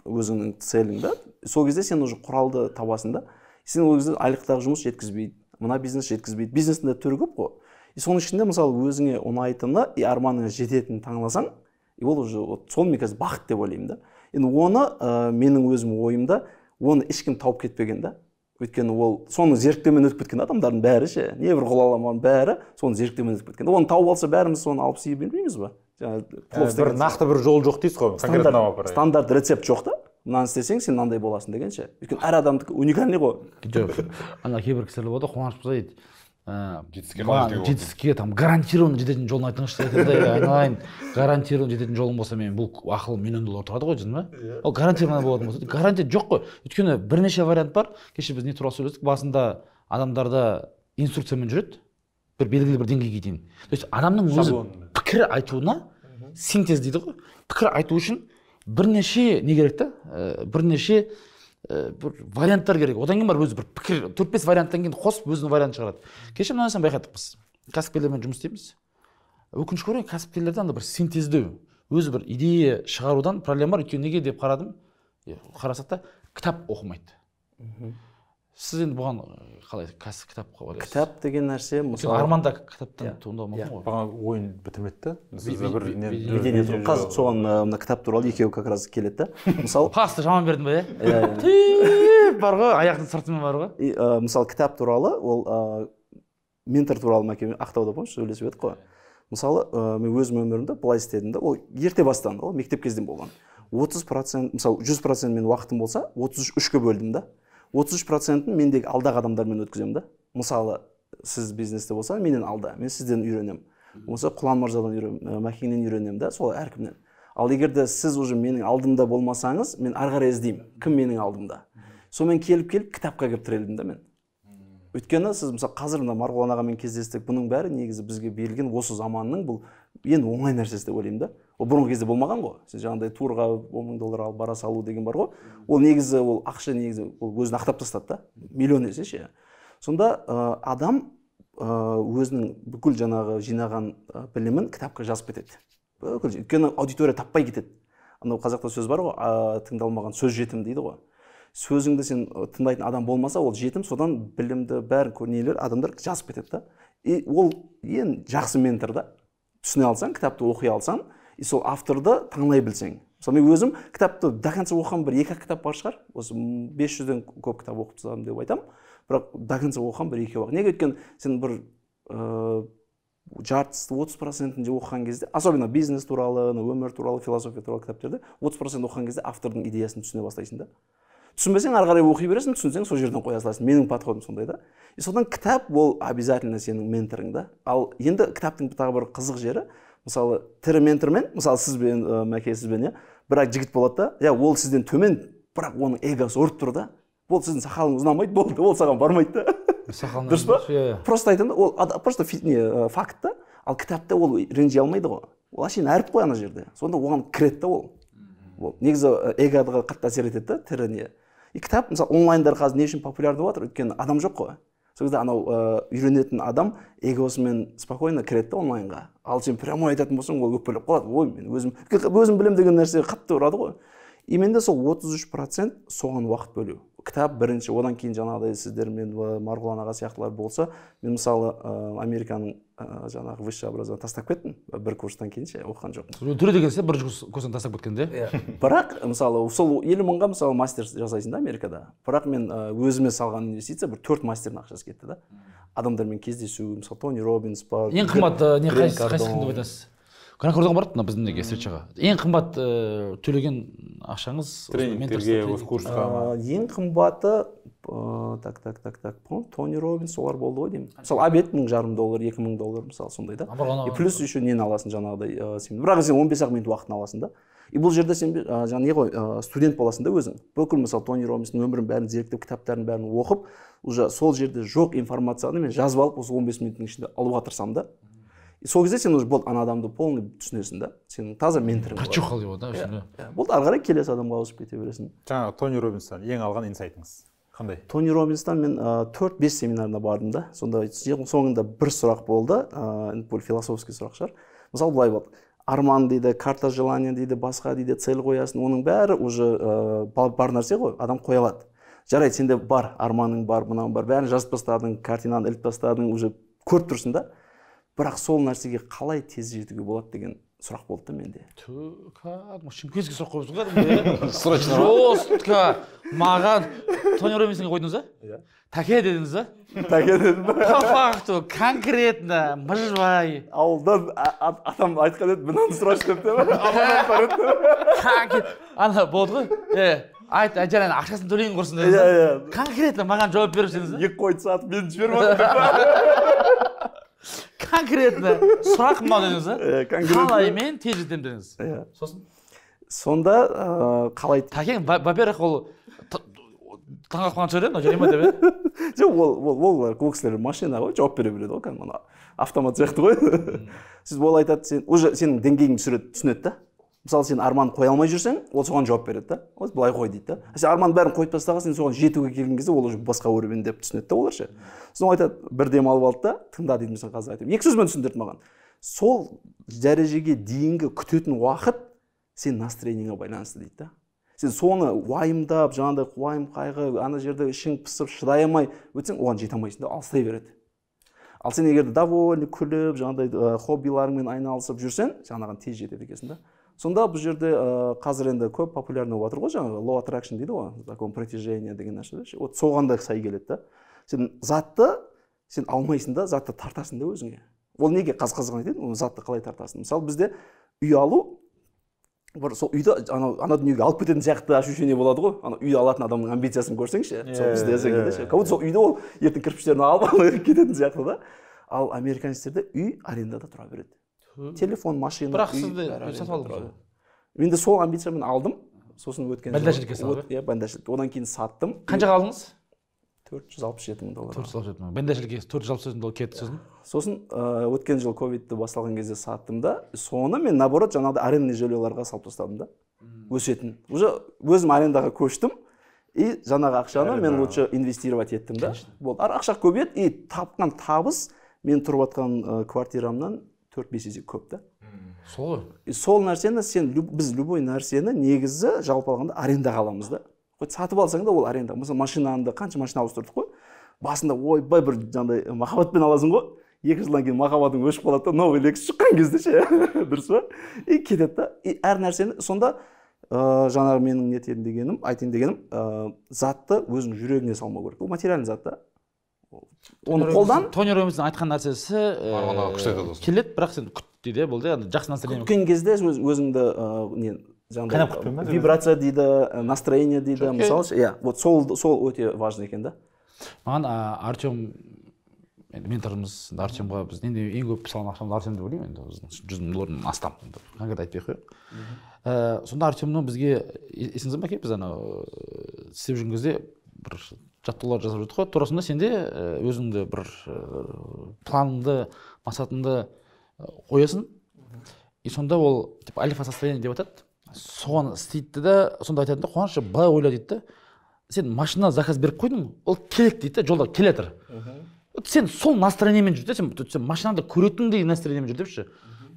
Speaker 2: өзіңнің целің да, сол кезде сен уже құралды табасың да. Сен ол кезде айлықтағы жұмыс жеткізбейді, мына бизнес жеткізбейді. Бизнестің де түрі көп қой. И соның ішінде мысалы өзіңе ұнайтыны и арманыңа жететінін таңдасаң, и ол уже вот сол мен қазір бақыт деп ойлаймын да. Енді оны менің өзім ойымда, оны ешкім тауып кетпеген да. Өйткені ол соны зерттеумен өтіп кеткен адамдардың бәрі ше, не бір ғұламаның бәрі соны зерттеумен өтіп кеткен. Оны тауып алса бәріміз соны алып сие бермейміз ба?
Speaker 3: Бір нақты бір жол жоқ дейсіз ғой, конкретно
Speaker 2: стандарт рецепт жоқ та. Мынаны істесең сен мынандай боласың деген ше. Өйткені әр адамдікі уникальный ғой.
Speaker 1: Жоқ, ана кейбір кісілер болады, Қуаныш мырза дейді, жетістікке там гарантированно жететін жолын айтыңызшы дейді. Айналайын, гарантированно жететін жолым болса, мен бұл ақыл миллион доллар тұрады ғой, дейсің ба? Ол гарантированно болатын болса, гарантия жоқ қой. Өйткені бірнеше вариант бар. Кеше біз не туралы сөйлестік, басында адамдарда инструкциямен жүреді, бір белгілі бір деңгейге дейін. То есть адамның өзі пікір айтуына синтез дейді ғой. Пікір айту үшін бірнеше не керек та, бірнеше бір варианттар керек. Одан кейін барып өзі бір пікір, 4-5 варианттан кейін қосып өзінің вариантын шығарады. Кеше мына нәрсені байқадық біз. Кәсіпкерлермен жұмыс істейміз. Өкінішке орай, кәсіпкерлерде анда бір синтездеу, өзі бір идея шығарудан проблема бар. Өйткені неге деп қарадым, қарасақ та кітап оқымайды. Сіз енді бұған қалай кітап ойлайсыз?
Speaker 2: Кітап деген нәрсе, мысалы,
Speaker 1: арманда кітаптан туындауы мүмкін ғой.
Speaker 3: Бағана ойын бітірмеді да.
Speaker 2: Қазір соған мына кітап туралы екеуі как раз келеді да. Мысалы,
Speaker 1: пасты жаман бердім ба, иә? Тип бар ғой, аяқтың сыртымен бар ғой.
Speaker 2: Мысалы, кітап туралы, ол ментор туралы мәкеме Ақтауда помнишь, сөйлесіп едік қой. Мысалы, мен өзім өмірімде былай істедім да, ол ерте бастан, ол мектеп кезден болған. 30%, мысалы, 100% мен уақытым болса, 33-ке бөлдім да. 33%-ін мендегі алдағы адамдармен өткіземін да. Мысалы, сіз бизнесте болса, менен алда, мен сізден үйренемін. Болмаса Құлан мырзадан үйренемін, Мәкеңнен үйренемін да, сол әркімнен. Ал егер де сіз уже менің алдымда болмасаңыз, мен ары қарай іздеймін, кім менің алдымда. Сонымен келіп-келіп кітапқа кіріп тірелдім да мен. Өйткені сіз, мысалы, қазір мына Марғұлан ағамен кездестік, бұның бәрі негізі бізге берілген осы заманның бұл ең оңай нәрсесі деп ойлаймын да. Ол бұрынғы кезде болмаған ғой. Сен жаңағыдай турға 10 000 доллар алып бара салу деген бар ғой. Ол негізі, ол ақша негізі, ол өзін ақтап тастады да. Миллион есе ше. Сонда адам өзінің бүкіл жаңағы жинаған білімін кітапқа жазып кетеді. Бүкіл, өйткені аудитория таппай кетеді. Анау қазақта сөз бар ғой, тыңдалмаған сөз жетім дейді ғой. Сөзіңді сен тыңдайтын адам болмаса, ол жетім, содан білімді бәрін нелер адамдар жазып кетеді да. И ол ең жақсы ментор да. Түсіне алсаң, кітапты оқи алсаң, и сол авторды таңдай білсең. Мысалы, мен өзім кітапты до конца оқыған бір екі кітап бар шығар. Осы 500-ден көп кітап оқып тастадым деп айтамын. Бірақ до конца оқыған бір екеу ақ. Неге? Өйткені сен бір жартысы 30%-інде оқыған кезде, особенно бизнес туралы, өмір туралы, философия туралы кітаптарды 30% оқыған кезде автордың идеясын түсіне бастайсың да. Түсінбесең ары қарай оқи бересің, түсінсең сол жерден қоя саласың. Менің подходым сондай да. И содан кітап ол обязательно сенің менторың да. Ал енді кітаптың тағы бір қызық жері, мысалы, тірі ментормен, мысалы, сізбен, Мәке, сізбен, иә, бірақ жігіт болады да, иә, ол сізден төмен, бірақ оның эгосы ұрып тұр да. Ол сіздің сақалыңыз ұнамайды, болды, ол саған бармайды да. Дұрыс па? Просто айтамын да, ол просто факт та. Ал кітапта ол ренжи алмайды ғой. Ол әшейін әріп қой ана жерде. Сонда оған кіреді да ол. Негізі эгоға қатты әсер етеді да, тірі не. И кітап, мысалы, онлайндар қазір не үшін популярды болып жатыр? Өйткені адам жоқ қой. Сол кезде анау үйренетін адам эгосымен спокойно кіреді да онлайнға. Ал сен прямой айтатын болсаң, ол өкпелеп қалады. Ой, мен өзім білем деген нәрсе қатты ұрады ғой. И менде сол 33% соған уақыт бөлу. Кітап бірінші, одан кейін жаңағыдай сіздермен Марғұлан аға сияқтылар болса, мен мысалы Американың жаңағы высшее образование тастап кеттім, бір курстан кейін ше оқыған жоқпын.
Speaker 1: Түрі деген сен бір курстан тастап кеткен де?
Speaker 2: Бірақ мысалы сол 50 мыңға мысалы мастер жасайсың да Америкада. Бірақ мен өзіме салған инвестиция бір 4 мастердің ақшасы кетті да. Адамдармен кездесу, мысалы Тони Робинс бар.
Speaker 1: Ең қымбат не қайсысы деп айтасыз? Гран Кардонға бардық мына біздің неге встречаға. Ең қымбат төлеген ақшаңыз
Speaker 3: тренингтерге, осы курсқа ма?
Speaker 2: Ең қымбаты так, Тони Робинс олар болды ғой деймін. Мысалы, обед $1,500, $2,000 мысалы сондай да. И плюс еще нені аласың жаңағыдай сен. Бірақ сен 15 минут уақытын аласың да. И бұл жерде сен жаңа не ғой, студент боласың да өзің. Бүкіл мысалы Тони Робинстің өмірін бәрін зерттеп, кітаптарын бәрін оқып, уже сол жерде жоқ информацияны мен жазып алып, осы 15 минуттың ішінде алуға тырысамын да. Сол кезде сен уже болды ана адамды полный түсінесің да. Сенің таза менторың болады.
Speaker 1: Прочухал деп да,
Speaker 2: болды, ары қарай келесі адамға ауысып кете бересің.
Speaker 3: Жаңа Тони Робинстан ең алған инсайтыңыз қандай?
Speaker 2: Тони Робинстан мен 4-5 семинарына бардым да. Сонда соңында бір сұрақ болды, бұл философский сұрақ шығар. Мысалы былай болды. Арман дейді, карта желания дейді, басқа дейді, цель қоясың, оның бәрі уже бар нәрсе ғой, адам қоя алады. Жарайды, сенде бар, арманың бар, мынауың бар, бәрін жазып тастадың, картинаны іліп тастадың, уже көріп тұрсың да. Бірақ сол нәрсеге қалай тез жетуге болады деген сұрақ болды да менде.
Speaker 1: Кәдімгі шымкентский сұрақ қойыпсың кәдімгі.
Speaker 4: Срочно.
Speaker 1: Жестко маған Тони Робинсонға қойдыңыз ба?
Speaker 2: Иә.
Speaker 1: Тәке дедіңіз ба?
Speaker 2: Тәке дедім.
Speaker 1: По факту конкретно мыжбай.
Speaker 2: Ауылдан атам айтқан еді, мынаны сұрашы деп те. Аманат бар еді.
Speaker 1: Ана болды ғой. Айт, жаңағы ақшасын төлейін құрсын дедіңіз.
Speaker 2: Иә, иә.
Speaker 1: Конкретно маған жауап беріп дедіңіз.
Speaker 2: Екі қойды сатып мені жіберіп отыр.
Speaker 1: Конкретно сұрақ мынау дедіңіз, а? Қалай мен тез жетемін дедіңіз.
Speaker 2: Иә.
Speaker 1: Сосын?
Speaker 2: Сонда қалай
Speaker 1: Тәкең, во-первых, ол таңғалып қалған шығар, мынау жарай ма деп, иә?
Speaker 2: Жоқ, ол ол кісілер машина ғой, жауап бере береді ғой, кәдімгі ана автомат сияқты ғой. Сіз ол айтады, сен уже сенің деңгейіңді түсінеді да. Мысалы, сен арман қоя алмай жүрсең, ол соған жауап береді да. Ол былай қой дейді да. Сен арман бәрін қойып тастаған, сен соған жетуге келген кезде ол уже басқа уровень деп түсінеді да олар ше. Сосын ол айтады, бір дем алып алды да, тыңда дейді, мен қазір айтамын. Екі сөзбен түсіндірді маған. Сол дәрежеге дейінгі күтетін уақыт сен настроениеңе байланысты дейді да. Сен соны уайымдап, жаңағыдай уайым қайғы, ана жерде ішің пысып, шыдай алмай өтсең, оған жете алмайсың да, алыстай береді. Ал сен егер де довольный, күліп, жаңағыдай хоббиларыңмен айналысып жүрсең, сен анаған тез жетеді екенсің да. Сонда бұл жерде қазір енді көп популярный болып жатыр ғой, жаңағы law attraction дейді ғой, закон притяжения деген нәрсе. Вот соған да сай келеді да. Сен затты сен алмайсың да, затты тартасың да өзіңе. Ол неге қазір айтайын, оны затты қалай тартасың? Мысалы, бізде үй алу бір сол үйді ана дүниеге алып кететін сияқты ощущение болады ғой. Ана үй алатын адамның амбициясын көрсеңші, сол бізде ше. Как будто сол үйді ол ертең кірпіштерін алып кететін сияқты да. Ал американецтерде үй арендада тұра береді. Телефон, машина,
Speaker 1: бірақ
Speaker 2: үй,
Speaker 1: сізді
Speaker 2: бәрі
Speaker 1: сатып
Speaker 2: арендада
Speaker 1: алдыңыз
Speaker 2: тұрады. Мен де сол амбициямен алдым. Сосын өткен
Speaker 1: Бәндәшілікке салып,
Speaker 2: иә, бәндәшілік. Одан кейін саттым.
Speaker 1: Қаншаға алдыңыз?
Speaker 2: 467 мың доллар.
Speaker 1: 467 мың. Бәндәшілікке 467 мың доллар кетті сосын.
Speaker 2: Сосын өткен жыл ковидті басталған кезде саттым да, соны мен наоборот жаңағыдай арендный жильеларға салып тастадым да. Өсетін. Уже өзім арендаға көштім. И жаңағы ақшаны мен лучше инвестировать еттім да. Болды. Ақша көбейеді и тапқан табыс мен тұрып жатқан квартирамнан 4-5 есе көп та.
Speaker 1: Сол ғой.
Speaker 2: И сол нәрсені сен біз любой нәрсені негізі жалпы алғанда арендаға аламыз да. Хоть сатып алсаң да ол аренда. Мысалы, машинаны қанша машина ауыстырдық қой. Басында ойбай бір жаңағыдай махаббатпен аласың ғой. 2 жылдан кейін махаббатың өшіп қалады да, новый Lexus шыққан кезде ше. Дұрыс па? И кетеді да. И әр нәрсені сонда жаңағы менің нетейін дегенім, айтайын дегенім, затты өзің жүрегіңе салмау керек. Ол материальный зат та. Оны қолдан
Speaker 1: Тони Робинстің айтқан нәрсесі келеді, бірақ сен күт дейді, болды, яғни жақсы настроение.
Speaker 2: Күткен кезде өзіңді не жаңағыдай вибрация дейді, настроение дейді, мысалы, иә, вот сол өте важный екен да.
Speaker 1: Маған Артем менторымыз, Артемға біз енді ең көп салған ақшамыз Артем деп ойлаймын, енді біздің 100 мың доллардан астам, конкретно айтпай ақ қояйық. Сонда Артемнің бізге есіңізде ме, біз анау істеп жүрген кезде бір жаттығулар жасап жүрдік қой. Тура сонда сен де өзіңді бір планыңды, мақсатыңды қоясың. И сонда ол типа альфа состояние деп атады. Соны істейді да, сонда айтады да, Қуаныш былай ойла дейді да. Сен машина заказ беріп қойдың, ол келеді дейді да, жолда келе жатыр. Сен сол настроениемен жүр де, сен машинаңды көретіндей настроениемен жүр депші.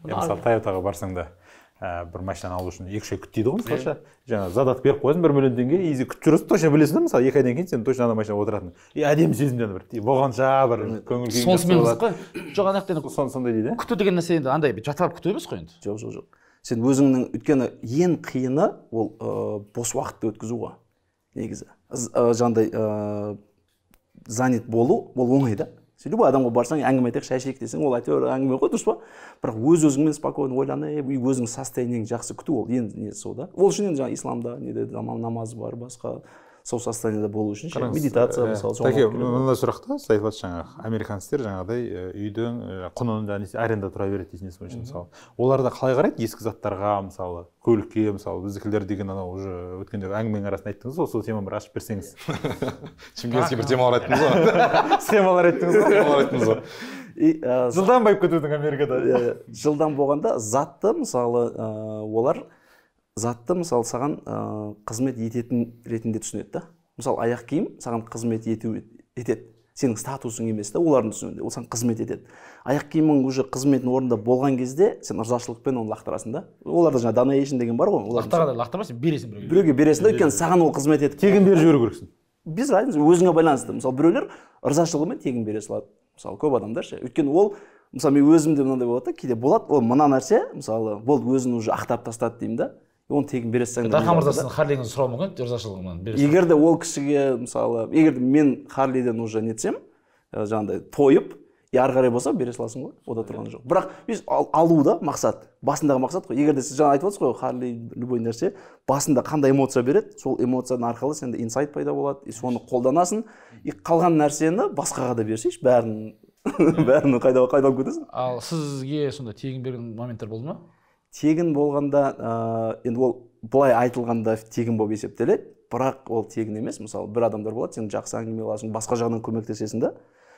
Speaker 3: Мысалы, Тойотаға барсаң да бір машинаны алу үшін 2-3 ай күт дейді ғой, мысалы ше. Жаңа задаток беріп қоясың 1 миллион теңге, изи күтіп жүресің, точно білесің да, мысалы 2 айдан кейін сен точно ана машинада отыратының. И әдемі сезім жаңа бір болғанша бір көңіл күйің
Speaker 1: сонысымен қызық қой. Жоқ, ана жақта енді
Speaker 3: сондай дейді.
Speaker 1: Күту деген нәрсе енді андай жатып алып күту емес қой енді.
Speaker 2: Жоқ, жоқ, жоқ. Сен өзіңнің өйткені ең қиыны ол бос уақытты өткізу ғой негізі. Жаңағыдай занят болу ол оңай да. Сен любой адамға барсаң, әңгіме айтайық, шай ішейік десең, ол әйтеуір әңгіме ғой, дұрыс па? Бірақ өз өзіңмен спокойно ойланып, өзіңнің состояниеңді жақсы күту ол ең несі сол да. Ол үшін енді жаңа исламда неде намаз бар, басқа сол состояниеда болу үшін медитация мысалы.
Speaker 3: Тәке, мындай сұрақ та, сіз айтып жатсыз жаңағы американецтер жаңағыдай үйдің құнын аренда тұра береді дейтін несі бойынша мысалы. Олар да қалай қарайды ескі заттарға, мысалы, көлікке, мысалы, біздікілер деген анау уже өткенде әңгіменің арасында айттыңыз ғой, сол теманы бір ашып берсеңіз.
Speaker 4: Шымкентский бір темалар айттыңыз ғой.
Speaker 3: Схемалар айттыңыз ғой.
Speaker 4: Схемалар айттыңыз ғой.
Speaker 3: Жылдам байып кетудің Америкада.
Speaker 2: Жылдам болғанда затты, мысалы, олар затты, мысалы, саған қызмет ететін ретінде түсінеді да. Мысалы, аяқ киім саған қызмет етеді. Сенің статусың емес та, олардың түсінуінде. Ол саған қызмет етеді. Аяқ киімің уже қызметін орнында болған кезде сен ырзашылықпен оны лақтырасың да. Оларда жаңа donation деген бар ғой.
Speaker 1: Лақтырғанда лақтырмайсың, бересің біреуге.
Speaker 2: Біреуге бересің да, өйткені саған ол қызмет етіп.
Speaker 3: Тегін беріп жіберу керексің.
Speaker 2: Без разницы, өзіңе байланысты. Мысалы, біреулер ырзашылығымен тегін бере салады. Мысалы, көп адамдар ше. Өйткені ол Мысалы, мен өзімде мынандай болады да, кейде болады, ол мына нәрсе, мысалы, болды, өзін уже ақтап тастады деймін да, оны тегін бере салсаң.
Speaker 1: Дархан мырза сіздің Харлиіңізді сұрауы мүмкін, ризашылығымен бере.
Speaker 2: Егер де ол кісіге, мысалы, егер де мен Харлиден уже нетсем, жаңағыдай тойып, и ары қарай болса бере саласың ғой, ода тұрған жоқ. Бірақ біз алу да мақсат, басындағы мақсат қой. Егер де сіз жаңа айтып отырсыз ғой, Харли, любой нәрсе басында қандай эмоция береді, сол эмоцияның арқылы сенде инсайт пайда болады, и соны қолданасың, и қалған нәрсені басқаға да берсейші, бәрін бәрін қайда қайда алып кетесің?
Speaker 1: Ал сізге сонда тегін берген моменттер болды ма?
Speaker 2: Тегін болғанда, енді ол былай айтылғанда тегін болып есептеледі, бірақ ол тегін емес. Мысалы, бір адамдар болады, сен жақсы әңгіме аласың, басқа жағынан көмектесесің да.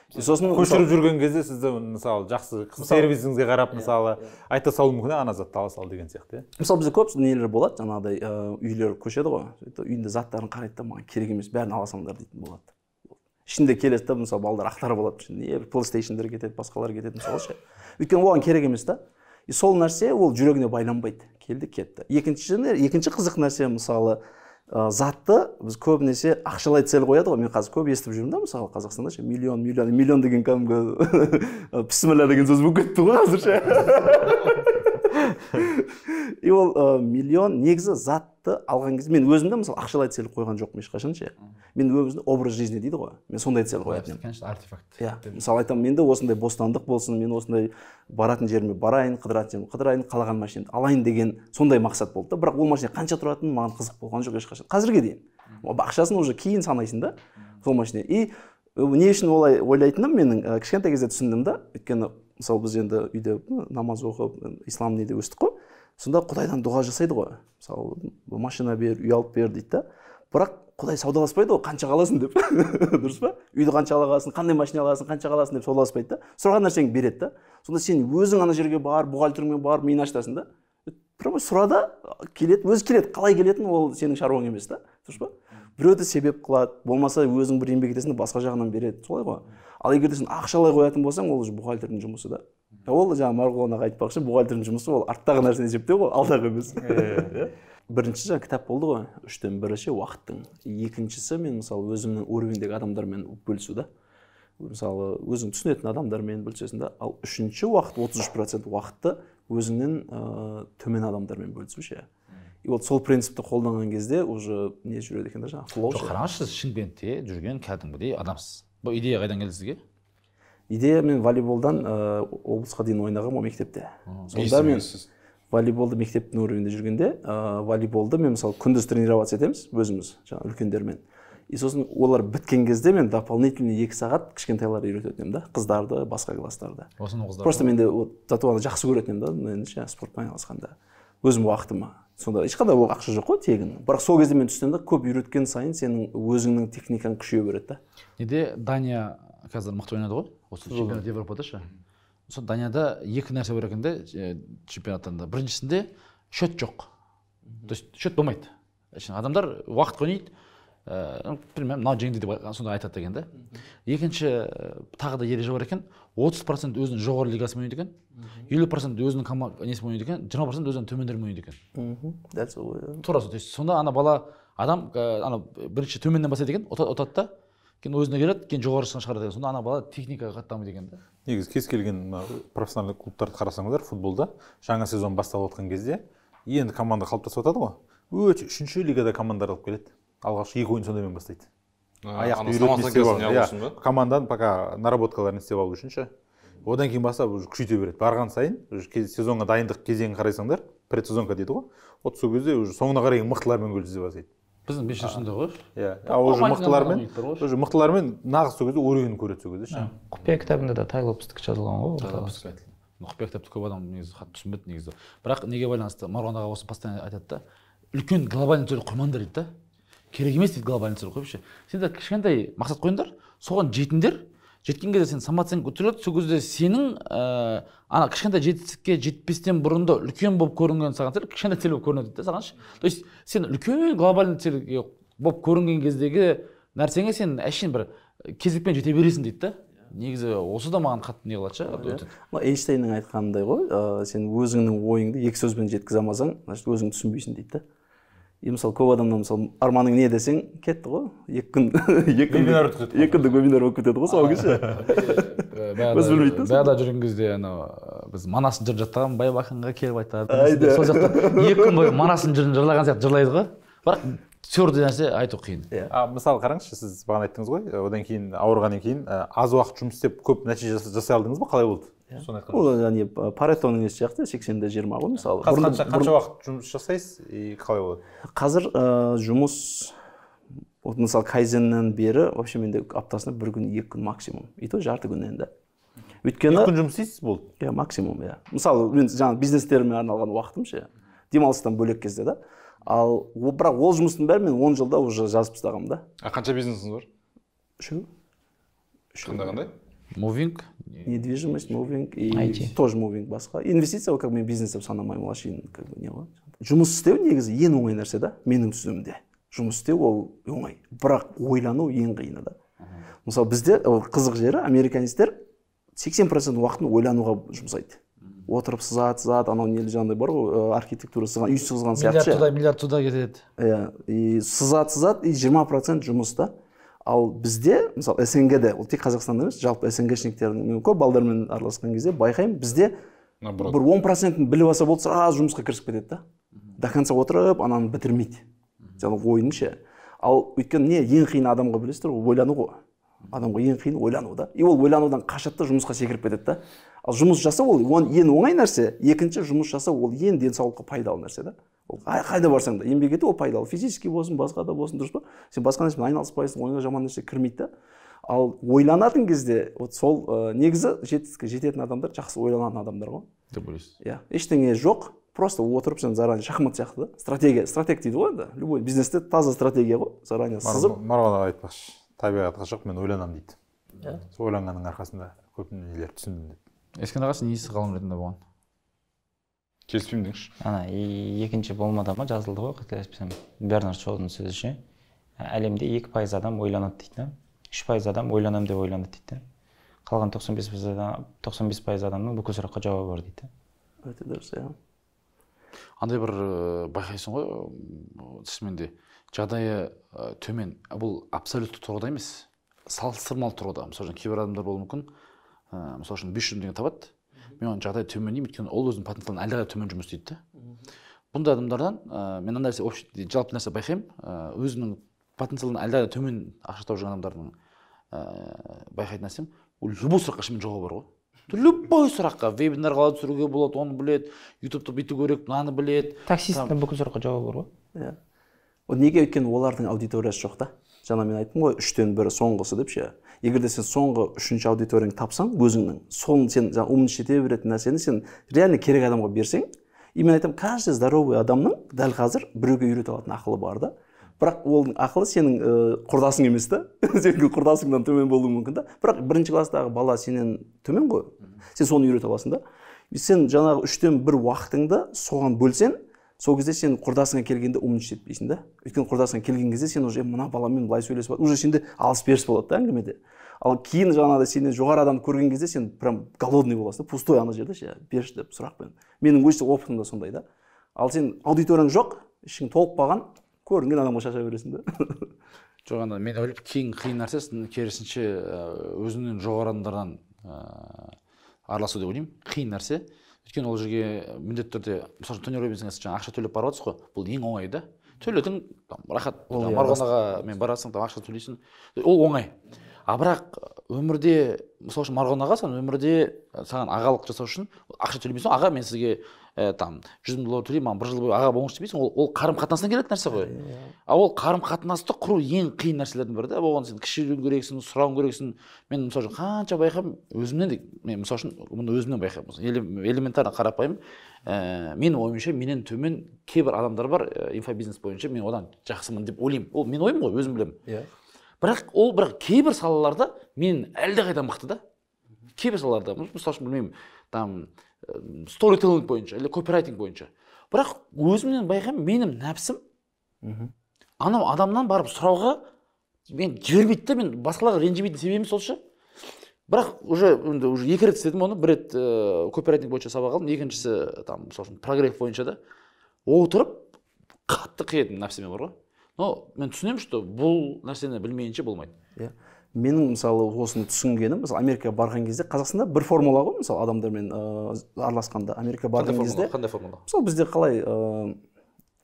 Speaker 2: Сосын
Speaker 3: көшіріп жүрген кезде сізді, мысалы, жақсы сервисіңізге қарап, мысалы, айта салуы мүмкін, ана затты ала сал деген сияқты.
Speaker 2: Мысалы, бізде көп нелер болады, жаңағыдай үйлер көшеді ғой, үйінде заттарын қарайды да, маған керек емес, бәрін ала салыңдар дейтін болады. Ішінде келеді да, мысалы, балдар ақтарып алады, не PlayStation'дер кетеді, басқалар кетеді, мысалы ше. Өйткені оған керек емес та. И сол нәрсе ол жүрегіне байланбайды, келді кетті. Екінші қызық нәрсе, мысалы, затты біз көбінесе ақшалай цель қояды ғой. Мен қазір көп естіп жүрмін да, мысалы, Қазақстанда ше, миллион, миллион, миллион деген кәдімгі пісміллә деген сөз болып кетті ғой қазір ше. И ол миллион негізі затты алған кезде мен өзімде, мысалы, ақшалай цель қойған жоқпын ешқашан ше. Мен өзімде образ жизни дейді ғой, мен сондай цель қоятын едім.
Speaker 1: Конечно, артефакт.
Speaker 2: Иә, мысалы, айтамын, менде осындай бостандық болсын, мен осындай баратын жеріме барайын, қыдыратын жеріме қыдырайын, қалаған машинамды алайын деген сондай мақсат болды да. Бірақ ол машина қанша тұратыны маған қызық болған жоқ ешқашан қазірге дейін. Ақшасын уже кейін санайсың да сол машина. И не үшін олай ойлайтыным, менің кішкентай кезде түсіндім да. Өйткені, мысалы, біз енді үйде намаз оқып, ислам неде өстік қой. Сонда Құдайдан дұға жасайды ғой, мысалы, машина бер, үй алып бер дейді да. Бірақ Құдай саудаласпайды ғой, қанша қаласың деп. Дұрыс па? Үйді қанша аласың, қандай машина аласың, қанша қаласың деп саудаласпайды да. Сұраған нәрсеңді береді да. Сонда сен өзің ана жерге барып, бухгалтермен барып, миын ашытасың да. Прямо сұра да, келеді, өзі келеді. Қалай келетіні ол сенің шаруаң емес та. Дұрыс па? Біреуді себеп қылады, болмаса өзің бір еңбек етесің, басқа жағынан береді. Солай ғой. Ал егер де сен ақшалай қоятын болсаң, ол уже бухгалтердің жұмысы да. Ол жаңа Марғұлан аға айтпақшы, бухгалтердің жұмысы ол арттағы нәрсені есептеу ғой, алдағы емес. Бірінші жаңа кітап болды ғой, 1/3 ше уақыттың. Екіншісі мен, мысалы, өзімнің уровеньдегі адамдармен бөлісу да. Мысалы, өзің түсінетін адамдармен бөлісесің да. Ал үшінші уақыт, 33% уақытты өзіңнен төмен адамдармен бөлісу ше. И вот сол принципті қолданған кезде уже не жүреді екен да, жаңағы флоу.
Speaker 1: Жоқ, қараңызшы, сіз Шымкентте жүрген кәдімгідей адамсыз. Бұл идея қайдан келді сізге?
Speaker 2: Идея, мен волейболдан облысқа дейін ойнағанмын мектепте. Сонда мен волейболды мектептің уровенінде жүргенде, волейболды мен, мысалы, күндіз тренироваться етеміз өзіміз, жаңағы үлкендермен. И сосын олар біткен кезде мен дополнительный 2 сағат кішкентайларды үйрететін едім да, қыздарды, басқа класстарды. Просто менде вот зато аны жақсы көретін едім да, мен ше спортпен айналысқанда. Өзім уақытыма. Сонда ешқандай ол ақша жоқ қой, тегін. Бірақ сол кезде мен түсіндім да, көп үйреткен сайын сенің өзіңнің техникаң күшейе береді да.
Speaker 1: Неде Дания қазір мықты ойнады ғой, осы чемпионат Европада ше. Сол Данияда екі нәрсе бар екен да чемпионаттан. Біріншісінде счет жоқ. То есть счет болмайды. Адамдар уақыт ойнайды, білмеймін, мынау жеңді деп сонда айтады екен да. Екінші тағы да ереже бар екен, 30% өзінің жоғары лигасымен ойнайды екен, 50% өзінің несімен ойнайды екен, 20% өзінің төмендерімен ойнайды екен.
Speaker 2: Дәл сол ғой.
Speaker 1: Тура сол. То есть сонда ана бала адам ана бірінші төменнен бастайды екен, ұтады да, кейін өзіне келеді, кейін жоғарысына шығарады екен. Сонда ана бала техникаға қатты дамиды екен да.
Speaker 3: Негізі кез келген профессионалды клубтарды қарасаңыздар, футболда жаңа сезон басталып жатқан кезде енді команда қалыптасып жатады ғой. Өте үшінші лигада командалар алып келеді. Алғашқы 2 ойын сондаймен бастайды. Аяқты үйретіп, команданың пока наработкаларын істеп алу үшін ше. Одан кейін бастап уже күшейте береді. Барған сайын уже сезонға дайындық кезеңін қарайсаңдар, предсезонка дейді ғой. Вот сол кезде уже соңына қарай мықтылармен бөлісе бастайды.
Speaker 1: Біздің 5 жыл сондай ғой.
Speaker 3: Иә. А уже мықтылармен нағыз сол кезде уровень көреді сол кезде ше.
Speaker 5: Құпия кітабында да Тай Лопестікі жазылған ғой.
Speaker 1: Тай Лопестікі айтылған. Құпия кітапты көп адам негізі қатты түсінбеді негізі. Бірақ неге байланысты Марғұлан аға осы постоянно айтады да, үлкен глобальный цель қоймаңдар дейді да. Керек емес дейді глобальный цель қойып ше. Сендер кішкентай мақсат қойыңдар, соған жетіңдер. Жеткен кезде сен самооценка көтеріледі, сол кезде сенің ана кішкентай жетістікке жетпестен бұрын да үлкен болып көрінген саған цель, кішкентай цель болып көрінеді да саған ше. То есть сен үлкен глобальный цель болып көрінген кездегі нәрсеңе сен әшейін бір кезекпен жете бересің дейді да. Негізі осы да маған қатты не қылады ше.
Speaker 2: Эйнштейннің айтқанындай ғой, сен өзіңнің ойыңды екі сөзбен жеткізе алмасаң, значит өзің түсінбейсің дейді да. И мысалы көп адамнан мысалы арманың не десең, кетті ғой. Екі күндік вебинар болып кетеді ғой сол кезде. Біз білмейді.
Speaker 1: Баяғыда жүрген кезде анау біз Манастың жырын жаттаған, Байбақынға келіп айтады. Сол жақта 2 күн бойы Манастың жырын жырлаған сияқты жырлайды ғой. Бірақ твердый нәрсе айту қиын.
Speaker 3: Мысалы қараңызшы, сіз бағана айттыңыз ғой, одан кейін ауырғаннан кейін аз уақыт жұмыс істеп көп нәтиже жасай алдыңыз ба, қалай болды? Соны айтқан.
Speaker 2: Ол яғни Паретоның несі сияқты 80-20 ғой мысалы.
Speaker 3: Қанша уақыт жұмыс жасайсыз и қалай болады?
Speaker 2: Қазір жұмыс, вот мысалы кайзеннен бері вообще менде аптасына 1 күн, 2 күн максимум. И то жарты күн енді. Өйткені
Speaker 3: 2 күн жұмыс істейсіз болды?
Speaker 2: Иә, максимум, иә. Мысалы мен жаңа бизнестеріме арналған уақытым ше, демалыстан бөлек кезде да. Ал бірақ ол жұмыстың бәрін мен 10 жылда уже жазып тастағанмын да.
Speaker 4: А қанша бизнесіңіз бар?
Speaker 2: 3.
Speaker 4: Қандай-қандай?
Speaker 1: Мувинг,
Speaker 2: недвижимость, мувинг и тоже мувинг басқа. Инвестиция ол как мен бизнес деп санамаймын, ол әшейін как бы не ғой. Жұмыс істеу негізі ең оңай нәрсе да, менің түсінігімде. Жұмыс істеу ол оңай, бірақ ойлану ең қиыны да. Мысалы бізде ол қызық жері, американецтер 80% уақытын ойлануға жұмсайды. Отырып сызады, анау нелі жаңағыдай бар ғой, архитектура сызған, үй сызған сияқты.
Speaker 1: Миллиард туда, миллиард туда кетеді.
Speaker 2: Иә, и сызады, и 20% жұмыста. Ал бізде, мысалы СНГ-де, ол тек Қазақстанда емес, жалпы СНГ-шниктердің, мен көп балдармен араласқан кезде байқаймын, бізде бір 10%-ін біліп алса болды, сразу жұмысқа кірісіп кетеді да. До конца отырып, ананы бітірмейді. Жаңағы ойын ше. Ал өйткені не, ең қиын адамға білесіздер ғой, ойлану ғой. Адамға ең қиын ойлану да. И ол ойланудан қашады да жұмысқа секіріп кетеді да. Ал жұмыс жасау ол ең оңай нәрсе, екінші жұмыс жасау ол ең денсаулыққа пайдалы нәрсе да. Ол қайда барсаң да еңбек ету ол пайдалы, физически болсын, басқа да болсын, дұрыс па? Сен басқа нәрсемен айналыспайсың, ойыңа жаман нәрсе кірмейді да. Ал ойланатын кезде вот сол негізі жетістікке жететін адамдар жақсы ойланатын адамдар ғой.
Speaker 1: Деп ойлайсыз?
Speaker 2: Иә, ештеңе жоқ, просто отырып сен заранее шахмат сияқты да. Стратегия, стратег дейді ғой енді. Любой бизнесте таза стратегия ғой, заранее сызып.
Speaker 3: Марғұлан айтпақшы, табиғатқа шығып мен ойланамын дейді. Иә. Сол ойланғанның арқасында көп нелер түсіндім деп.
Speaker 1: Ескендір аға, сен несі ғалым ретінде болған?
Speaker 4: Келіспеймін деңізші.
Speaker 5: Ана екінші болмада ма жазылды ғой, қателеспесем. Бернард Шоудың сөзі ше. Әлемде 2% адам ойланады дейді. 3% адам ойланам деп ойланады дейді. Қалған 95% адамның бүкіл сұраққа жауабы бар дейді.
Speaker 2: Өте дұрыс, иә.
Speaker 1: Андай бір байқайсың ғой, шынымен де жағдайы төмен. Бұл абсолютті тұрғыда емес, салыстырмалы тұрғыда. Мысалы үшін кейбір адамдар болуы мүмкін, мысалы үшін 500 мың теңге табады. Мен оның жағдайы төмен деймін, өйткені ол өзінің потенциалынан әлдеқайда төмен жұмыс істейді да. Бұндай адамдардан мен мынандай нәрсе, жалпы нәрсе байқаймын, өзінің потенциалынан әлдеқайда төмен ақша тауып жүрген адамдардың байқайтын нәрсем, ол любой сұраққа шынымен жауабы бар ғой. Любой сұраққа, вебинар қалай түсіруге болады, оны біледі, ютубты бүйту керек, мынаны біледі.
Speaker 5: Таксисттің бүкіл сұраққа жауабы бар ғой.
Speaker 2: Иә. Ол неге? Өйткені олардың аудиториясы жоқ та. Жаңа мен айттым ғой, 3-тен 1 соңғысы деп ше. Егер де сен соңғы 3-ші аудиторияңды тапсаң, өзіңнің, соны сен жаңа умничать ете беретін нәрсені сен реально керек адамға берсең, и мен айтамын, каждый здоровый адамның дәл қазір біреуге үйрете алатын ақылы бар да. Бірақ оның ақылы сенің құрдасың емес та. Сенің құрдасыңнан төмен болуы мүмкін да. Бірақ бірінші класстағы бала сенен төмен ғой. Сен соны үйрете аласың да. Сен жаңағы 3-тен 1 уақытыңды соған бөлсең, сол кезде сен құрдасыңа келгенде умничать етпейсің да. Өйткені құрдасыңа келген кезде сен уже мына баламен былай сөйлесіп, уже сенде алыс беріс болады да әңгімеде. Ал кейін жаңағыдай сенен жоғары адамды көрген кезде сен прям голодный боласың да, пустой ана жерде ше, берші деп сұрақпен. Менің өз опытым да сондай да. Ал сен аудиторияң жоқ, ішің толып қалған, көрінген адамға шаша бересің да.
Speaker 1: Жоқ, анда мен ойлап, кейін қиын нәрсе, керісінше өзіңнен жоғары адамдардан араласу деп ойлаймын. Қиын нәрсе. Өйткені ол жерге міндетті түрде, мысалы үшін Тони Роббинске жаңа ақша төлеп барып жатсыз ғой, бұл ең оңайы да. Төледің, рахат, Марғұланаға мен барасың, там ақша төлейсің, ол оңай. А бірақ өмірде, мысалы үшін Марғұланаға сен өмірде саған ағалық жасау үшін ақша төлемейсің, аға мен сізге там $100 мың төлеймін, маған бір жыл бойы аға болыңызшы демейсің, ол қарым-қатынастан келетін нәрсе ғой. А ол қарым-қатынасты құру ең қиын нәрселердің бірі да. Оған сен кішіреуің керексің, сұрауың керексің. Мен мысалы үшін қанша байқаймын, өзімнен де, мен мысалы үшін мұны өзімнен байқаймын. Элементарно қарапайым. Менің ойымша менен төмен кейбір адамдар бар, инфобизнес бойынша мен одан жақсымын деп ойлаймын. Ол менің ойым ғой, өзім білемін. Бірақ ол бірақ кейбір салаларда мен әлдеқайда мықты да. Кейбір салаларда, мысалы үшін білмеймін, там сторителлинг бойынша или копирайтинг бойынша. Бірақ өзімнен байқаймын, менің нәпсім анау адамнан барып сұрауға мен жібермейді да, мен басқаларға ренжімейтін себебім сол ше. Бірақ уже енді уже 2 рет істедім оны, бір рет копирайтинг бойынша сабақ алдым, екіншісі там мысалы үшін прогрев бойынша да. Отырып қатты қиядым нәпсіме бар ғой. Но мен түсінемін, что бұл нәрсені білмейінше болмайды.
Speaker 2: Иә. Менің мысалы осыны түсінгенім, мысалы Америкаға барған кезде Қазақстанда бір формула ғой, мысалы адамдармен араласқанда Америкаға барған кезде
Speaker 1: қандай формула?
Speaker 2: Мысалы бізде қалай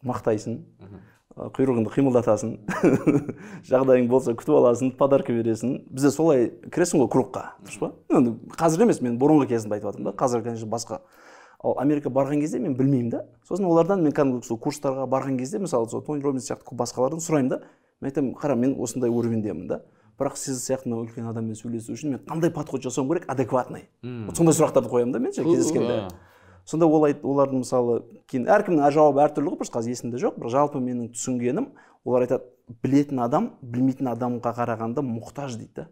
Speaker 2: мақтайсың, құйрығыңды қимылдатасың, жағдайың болса күтіп аласың, подарка бересің. Бізде солай кіресің ғой кругқа, дұрыс па? Енді қазір емес, мен бұрынғы кезімді айтып жатырмын да, қазір конечно басқа. Ал Америка барған кезде мен білмеймін да. Сосын олардан мен кәдімгі сол курстарға барған кезде, мысалы сол Тони Робинс сияқты басқалардан сұраймын да. Мен айтамын, қара, мен осындай уровеньдемін да. Бірақ сіз сияқты үлкен адаммен сөйлесу үшін мен қандай подход жасауым керек, адекватный. Вот сондай сұрақтарды қоямын да мен ше кездескенде. Сонда олардың мысалы кейін әркімнің жауабы әртүрлі ғой, просто қазір есімде жоқ, бірақ жалпы менің түсінгенім, олар айтады, білетін адам білмейтін адамға қарағанда мұқтаж дейді да,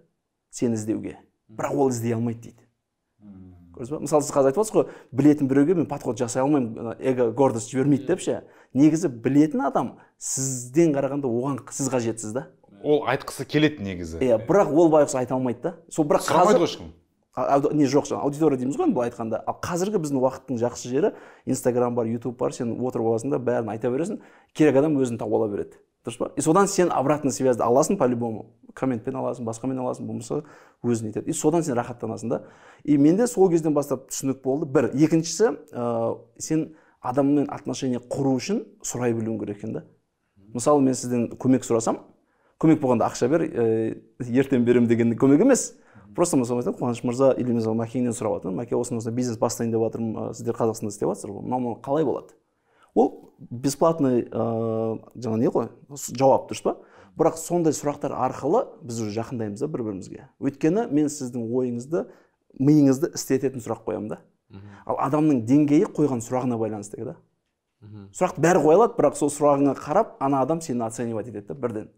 Speaker 2: сені іздеуге. Бірақ ол іздей алмайды дейді. Көрдіңіз ба? Мысалы сіз қазір айтып отырсыз ғой, білетін біреуге мен подход жасай алмаймын, эго, гордость жібермейді деп ше. Негізі білетін адам сізден қарағанда оған сіз қажетсіз да.
Speaker 4: Ол айтқысы келеді негізі.
Speaker 2: Иә, бірақ ол байғұс айта алмайды да. Сол бірақ
Speaker 4: сұрамайды ғой ешкім.
Speaker 2: Не жоқ, жаңа аудитория дейміз ғой енді былай айтқанда. Ал қазіргі біздің уақыттың жақсы жері Инстаграм бар, Ютуб бар, сен отырып аласың да бәрін айта бересің, керек адам өзін тауып ала береді. Дұрыс па? И содан сен обратный связьді аласың по-любому. Комментпен аласың, басқамен аласың, болмаса өзін етеді. И содан сен рахаттанасың да. И менде сол кезден бастап түсінік болды. Бір, екіншісі, сен адаммен отношение құру үшін сұрай білуің керек екен да. Мысалы, мен сізден көмек сұрасам, көмек болғанда ақша бер, ертең беремін деген көмек емес. Просто мысалы айтамын, Қуаныш мырза или мысалы Мәкеңнен сұрап жатырмын, Мәке осындай бизнес бастайын деп жатырмын, сіздер Қазақстанда істеп жатсыздар ғой, мынау қалай болады? Ол бесплатный жаңа не ғой, жауап, дұрыс па? Бірақ сондай сұрақтар арқылы біз уже жақындаймыз да бір-бірімізге. Өйткені мен сіздің ойыңызды, миыңызды істететін сұрақ қоямын да. Ал адамның деңгейі қойған сұрағына байланысты да. Сұрақты бәрі қоя алады, бірақ сол сұрағыңа қарап, ана адам сені оценивать етеді да бірден.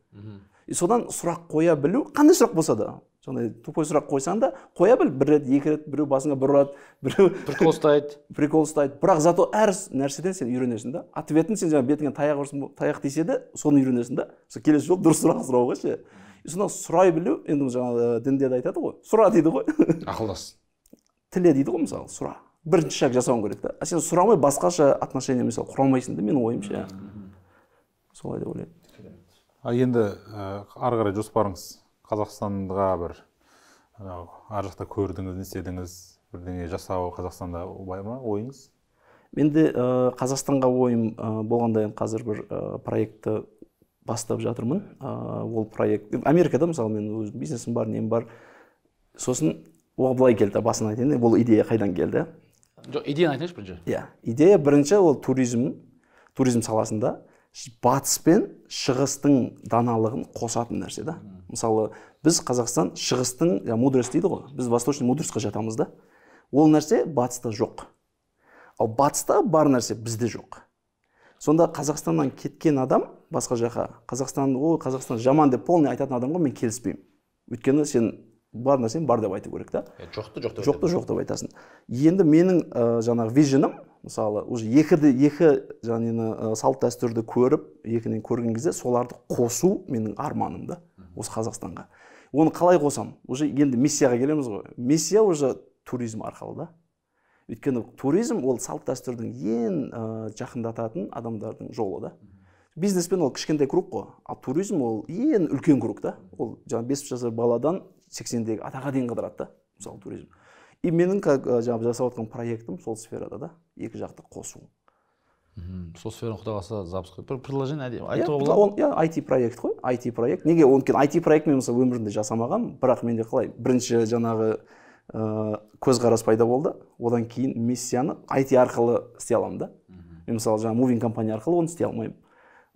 Speaker 2: И содан сұрақ қоя білу, қандай сұрақ болса да, сондай тупой сұрақ қойсаң да, қоя біл, бір рет, екі рет, біреу басыңа бір ұрады, біреу
Speaker 1: прикол ұстайды.
Speaker 2: Прикол ұстайды. Бірақ зато әр нәрседен сен үйренесің да. Ответін сен жаңа бетіңе таяқ ұрсын, таяқ тисе де, соны үйренесің да. Сол келесі жолы дұрыс сұрақ сұрауға ше. И содан сұрай білу, енді жаңа дінде де айтады ғой, сұра дейді ғой.
Speaker 4: Ақылдас.
Speaker 2: Тіле дейді ғой мысалы, сұра. Бірінші шаг жасауың керек та. А сен сұрамай басқаша отношения мысалы құра алмайсың да, менің ойымша. Солай деп ойлаймын.
Speaker 3: А енді ары қарай жоспарыңыз Қазақстанға бір анау ар жақта көрдіңіз, не істедіңіз, бірдеңе жасау Қазақстанда бар ма ойыңыз?
Speaker 2: Менде Қазақстанға ойым болғанда енді қазір бір проектті бастап жатырмын. Ол проект Америкада мысалы мен өз бизнесім бар, нем бар. Сосын оған былай келді, басын айтайын, бұл идея қайдан келді?
Speaker 1: Жоқ, идеяны айтыңызшы бірінші.
Speaker 2: Иә, идея бірінші ол туризм саласында батыс пен шығыстың даналығын қосатын нәрсе да. Мысалы, біз Қазақстан шығыстың мудрость дейді ғой, біз восточный мудростьқа жатамыз да. Ол нәрсе батыста жоқ. Ал батыста бар нәрсе бізде жоқ. Сонда Қазақстаннан кеткен адам басқа жаққа, Қазақстан, ой, Қазақстан жаман деп полный айтатын адамға мен келіспеймін. Өйткені сен бар нәрсені бар деп айту керек та.
Speaker 1: Жоқты жоқ деп.
Speaker 2: Жоқты жоқ деп айтасың. Енді менің жаңағы виженым, мысалы, уже екі жаңағы салт дәстүрді көріп, екінен көрген кезде соларды қосу менің арманым да, осы Қазақстанға. Оны қалай қосам? Уже енді миссияға келеміз ғой. Миссия уже туризм арқылы да. Өйткені туризм ол салт дәстүрдің ең жақындататын адамдардың жолы да. Бизнеспен ол кішкентай круг қой, ал туризм ол ең үлкен круг да. Ол жаңа 5 жасар баладан 80-дегі атаға дейін қыдырады да, мысалы туризм. И менің жаңа жасап жатқан проектім сол сферада да, екі жақты қосу.
Speaker 1: Сол сфераны құдай қаласа запуск бір приложение айтуға болады.
Speaker 2: Иә, IT проект қой, IT проект. Неге? Өйткені IT проект мен мысалы өмірімде жасамағанмын, бірақ менде қалай бірінші жаңағы көзқарас пайда болды. Одан кейін миссияны IT арқылы істей аламын да. Мен мысалы жаңа мувинг компания арқылы оны істей алмаймын.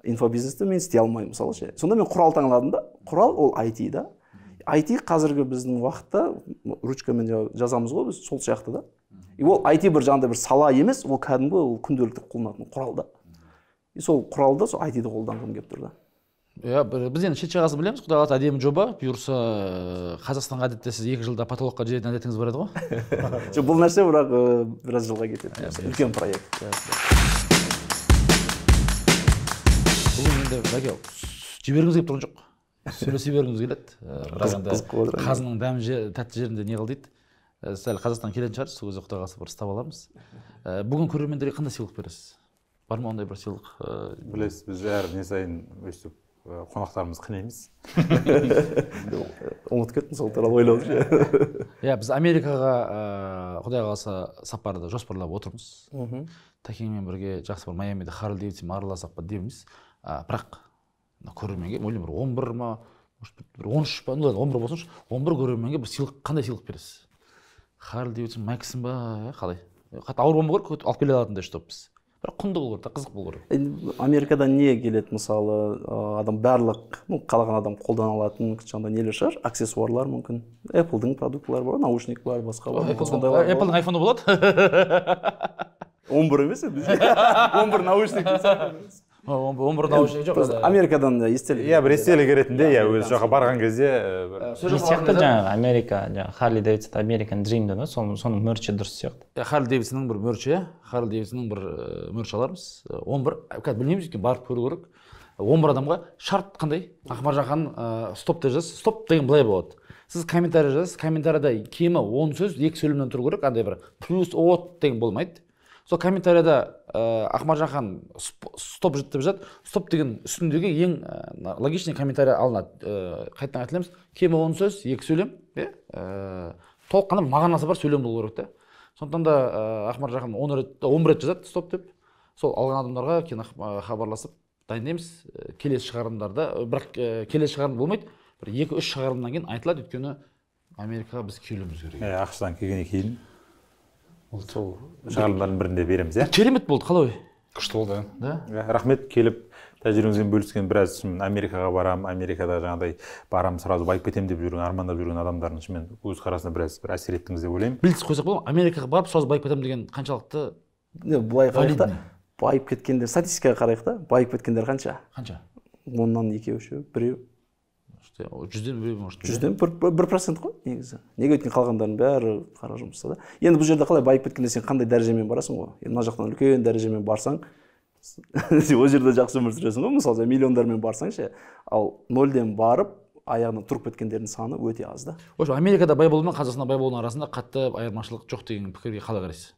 Speaker 2: Инфобизнесті мен істей алмаймын мысалы ше. Сонда мен құрал таңдадым да. Құрал ол IT да. IT қазіргі біздің уақытта ручкамен жазамыз ғой біз, сол сияқты да. И ол IT бір жаңағыдай бір сала емес, ол кәдімгі ол күнделікті қолданатын құрал да. И сол құралды, сол IT-ді қолданғым келіп тұр да.
Speaker 1: Иә, біз енді шет жағасын білеміз, құдай қаласа әдемі жоба, бұйырса Қазақстанға әдетте сіз 2 жылда потолокқа жететін әдетіңіз бар еді ғой.
Speaker 2: Жоқ, бұл нәрсе бірақ біраз жылға кетеді. Үлкен проект.
Speaker 1: Бүгін енді бәке жібергіңіз келіп тұрған жоқ. Сөйлесе бергіміз келеді. Бірақ енді қазының дәмі тәтті жерінде не қыл дейді. Сәл Қазақстан келетін шығар, сол кезде құдай қаласа бір ұстап аламыз. Бүгін көрермендерге қандай сыйлық бересіз? Бар ма ондай бір сыйлық?
Speaker 3: Білесіз, біз әр не сайын өстіп Қонақтарымызды қинаймыз.
Speaker 2: Ұмытып кеттім, сол туралы ойлап отырмын.
Speaker 1: Иә, біз Америкаға құдай қаласа сапарды жоспарлап отырмыз. Тәкеңмен бірге жақсы бір Майамиде Харли Дэвидсон араласақ па дейміз. Бірақ көрерменге ойлаймын, бір 11 ма, может бір 13 па, ну 11 болсыншы, 11 көрерменге бір сыйлық, қандай сыйлық бересіз? Харли Дэвидсон Максим ба, қалай? Қатты ауыр болмау керек, алып келе алатындай, чтобы біз. Бірақ құнды болу керек, қызық болу керек.
Speaker 2: Америкадан не келеді, мысалы, адам барлық, ну, қалаған адам қолдана алатын жаңағыдай нелер шығар, аксессуарлар мүмкін. Apple'дың продуктылары бар, наушник бар, басқа бар. Сондайлар.
Speaker 1: Apple'дың айфоны болады?
Speaker 2: 11 емес енді. 11 наушник.
Speaker 1: 11 наушник жоқ.
Speaker 2: Америкадан естелік.
Speaker 3: Иә, бір естелік ретінде, иә, өзі жаққа барған кезде
Speaker 5: не сияқты жаңағы Америка, жаңағы Харли Дэвидсон American Dream деді, соның мерчі дұрыс сияқты.
Speaker 1: Харли Дэвидсонның бір мерчі, иә, Харли Дэвидсонның бір мерч алармыз. 11, қазір білмейміз, өйткені барып көру керек. 11 адамға шарт қандай? Ақмаржан ханым стоп деп жазасыз. Стоп деген былай болады. Сіз комментарий жазасыз, комментарийда кемі 10 сөз, 2 сөйлемнен тұру керек, андай бір плюс от деген болмайды. Сол комментарияда Ақмаржан ханым стоп деп жазады. Стоп деген үстіндегі ең логичный комментарий алынады. Қайтадан айтыламыз, кемі 10 сөз, 2 сөйлем, толыққанды мағынасы бар сөйлем болу керек та. Сондықтан да Ақмаржан ханым 11 рет жазады стоп деп. Сол алған адамдарға кейін хабарласып дайындаймыз. Келесі шығарылымдарда, бірақ келесі шығарылым болмайды. Бір 2-3 шығарылымнан кейін айтылады, өйткені Америкаға біз келуіміз керек.
Speaker 3: АҚШ-тан келгеннен кейін сол шығарылымдардың бірінде береміз, иә?
Speaker 1: Керемет болды, қалай?
Speaker 4: Күшті болды,
Speaker 1: да?
Speaker 3: Рахмет, келіп тәжірибеңізбен бөліскен. Біраз шын Америкаға барам, Америкада жаңағыдай барам, сразу байып кетемін деп жүрген, армандап жүрген адамдардың шынымен көз қарасына біраз бір әсер еттіңіз деп ойлаймын.
Speaker 1: Білдіз қойсақ болады ма? Америкаға барып сразу байып кетемін деген қаншалықты?
Speaker 2: Былай қарайық та, байып кеткендер, статистикаға қарайық та, байып кеткендер қанша?
Speaker 1: Қанша?
Speaker 2: 10-нан 2-еу, 3-еу, 1-еу.
Speaker 1: 100-ден 1-еу, может.
Speaker 2: 100-ден 1% қой негізі. Неге өйткені қалғандардың бәрі қара жұмыста да. Енді бұл жерде қалай байып кеткенде сен қандай дәрежемен барасың ғой? Енді мына жақтан үлкен дәрежемен барсаң, ол жерде жақсы өмір сүресің ғой, мысалы, миллиондармен барсаң ше. Ал нөлден барып, аяғынан тұрып кеткендердің саны өте аз да.
Speaker 1: В общем, Америкада бай болу мен Қазақстанда бай болудың арасында қатты айырмашылық жоқ деген пікірге қалай қарайсыз?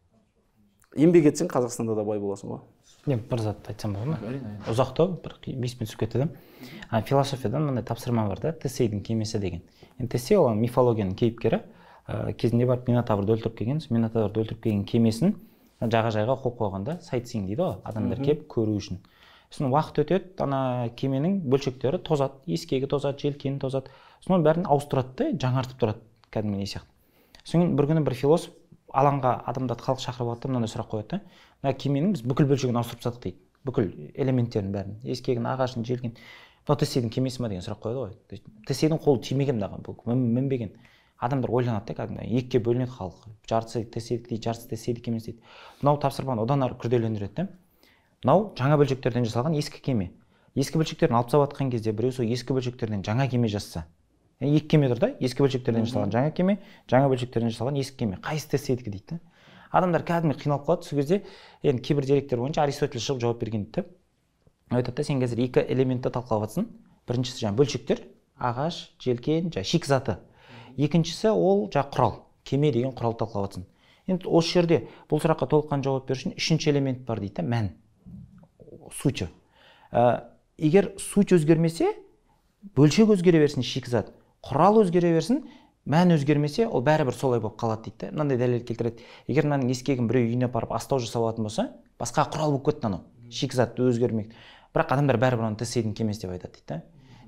Speaker 2: Еңбек етсең Қазақстанда да бай боласың ғой.
Speaker 5: Мен бір зат айтсам болады ма? Ұзақтау, бір 5 минут түсіп кетті да. Философиядан мындай тапсырма бар да, Тесейдің кемесі деген. Енді Тесей ол мифологияның кейіпкері. Кезінде барып Минотаврды өлтіріп келген, сол Минотаврды өлтіріп келген кемесін жағажайға қойып қойған да, сайтсинг дейді ғой, адамдар келіп көру үшін. Сосын уақыт өтеді, ана кеменің бөлшектері тозады, ескегі тозады, желкені тозады. Соның бәрін ауыстырады да, жаңартып тұрады кәдімгі не сияқты. Содан бір күні бір философ алаңға адамдарды халық шақырып алады да, мынандай сұрақ қояды да. Мына кеменің біз бүкіл бөлшегін ауыстырып тастадық дейді. Бүкіл элементтерін бәрін, ескегін, ағашын, желкенін. Мынау Тесейдің кемесі ма деген сұрақ қояды ғой. То есть Тесейдің қолы тимеген мынаған, бұл мінбеген. Адамдар ойланады да, кәдімгі екіге бөлінеді халық. Жартысы Тесейдікі дейді, жартысы Тесейдікі емес дейді. Мынау тапсырманы одан ары күрделендіреді да. Мынау жаңа бөлшектерден жасалған ескі кеме. Ескі бөлшектерін алып тастап жатқан кезде біреу сол ескі бөлшектерден жаңа кеме жасаса. Екі кеме тұр да, ескі бөлшектерден жасалған жаңа кеме, жаңа бөлшектерден жасалған ескі кеме. Қайсысы Тесейдікі дейді да. Адамдар кәдімгі қиналып қалады. Сол кезде енді кейбір деректер бойынша Аристотель шығып жауап берген дейді да. Айтады да, сен қазір екі элементті талқылап жатсың. Біріншісі жаңа бөлшектер, ағаш, желкен, жаңа шикізаты. Екіншісі ол жаңа құрал, кеме деген құрал талқылап жатсың. Енді осы жерде бұл сұраққа толыққан жауап беру үшін үшінші элемент бар дейді да, мән, суть. Егер суть өзгермесе, бөлшек өзгере берсін шикізат, құрал өзгере берсін, мән өзгермесе, ол бәрібір солай болып қалады дейді да. Мынандай дәлел келтіреді. Егер мынаның ескегін біреу үйіне апарып астау жасап алатын болса, басқа құрал болып кетті анау, шикізат өзгермек. Бірақ адамдар бәрібір оны Тесейдің кемесі деп айтады дейді да.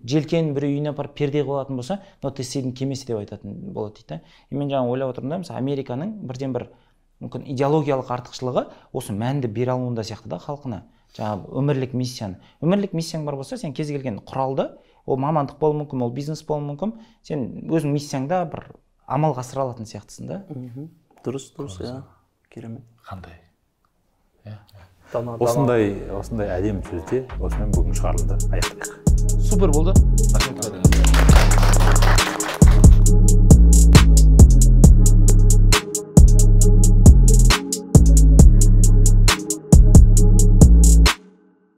Speaker 5: Желкен біреу үйіне апарып перде қылып алатын болса, мынау Тесейдің кемесі деп айтатын болады дейді да. И мен жаңа ойлап отырмын да, мысалы Американың бірден бір мүмкін идеологиялық артықшылығы осы мәнді бере алуында сияқты да халқына. Жаңа өмірлік миссияны. Өмірлік миссияң бар болса, сен кез келген құралды, ол мамандық болуы мүмкін, ол бизнес болуы мүмкін, сен өзің миссияңда бір амалға асыра алатын сияқтысың да.
Speaker 2: Дұрыс, дұрыс, иә. Керемет.
Speaker 1: Қандай? Иә.
Speaker 3: Осындай әдемі сөзде осымен бүгінгі шығарылымды аяқтайық.
Speaker 1: Супер болды. Рахмет.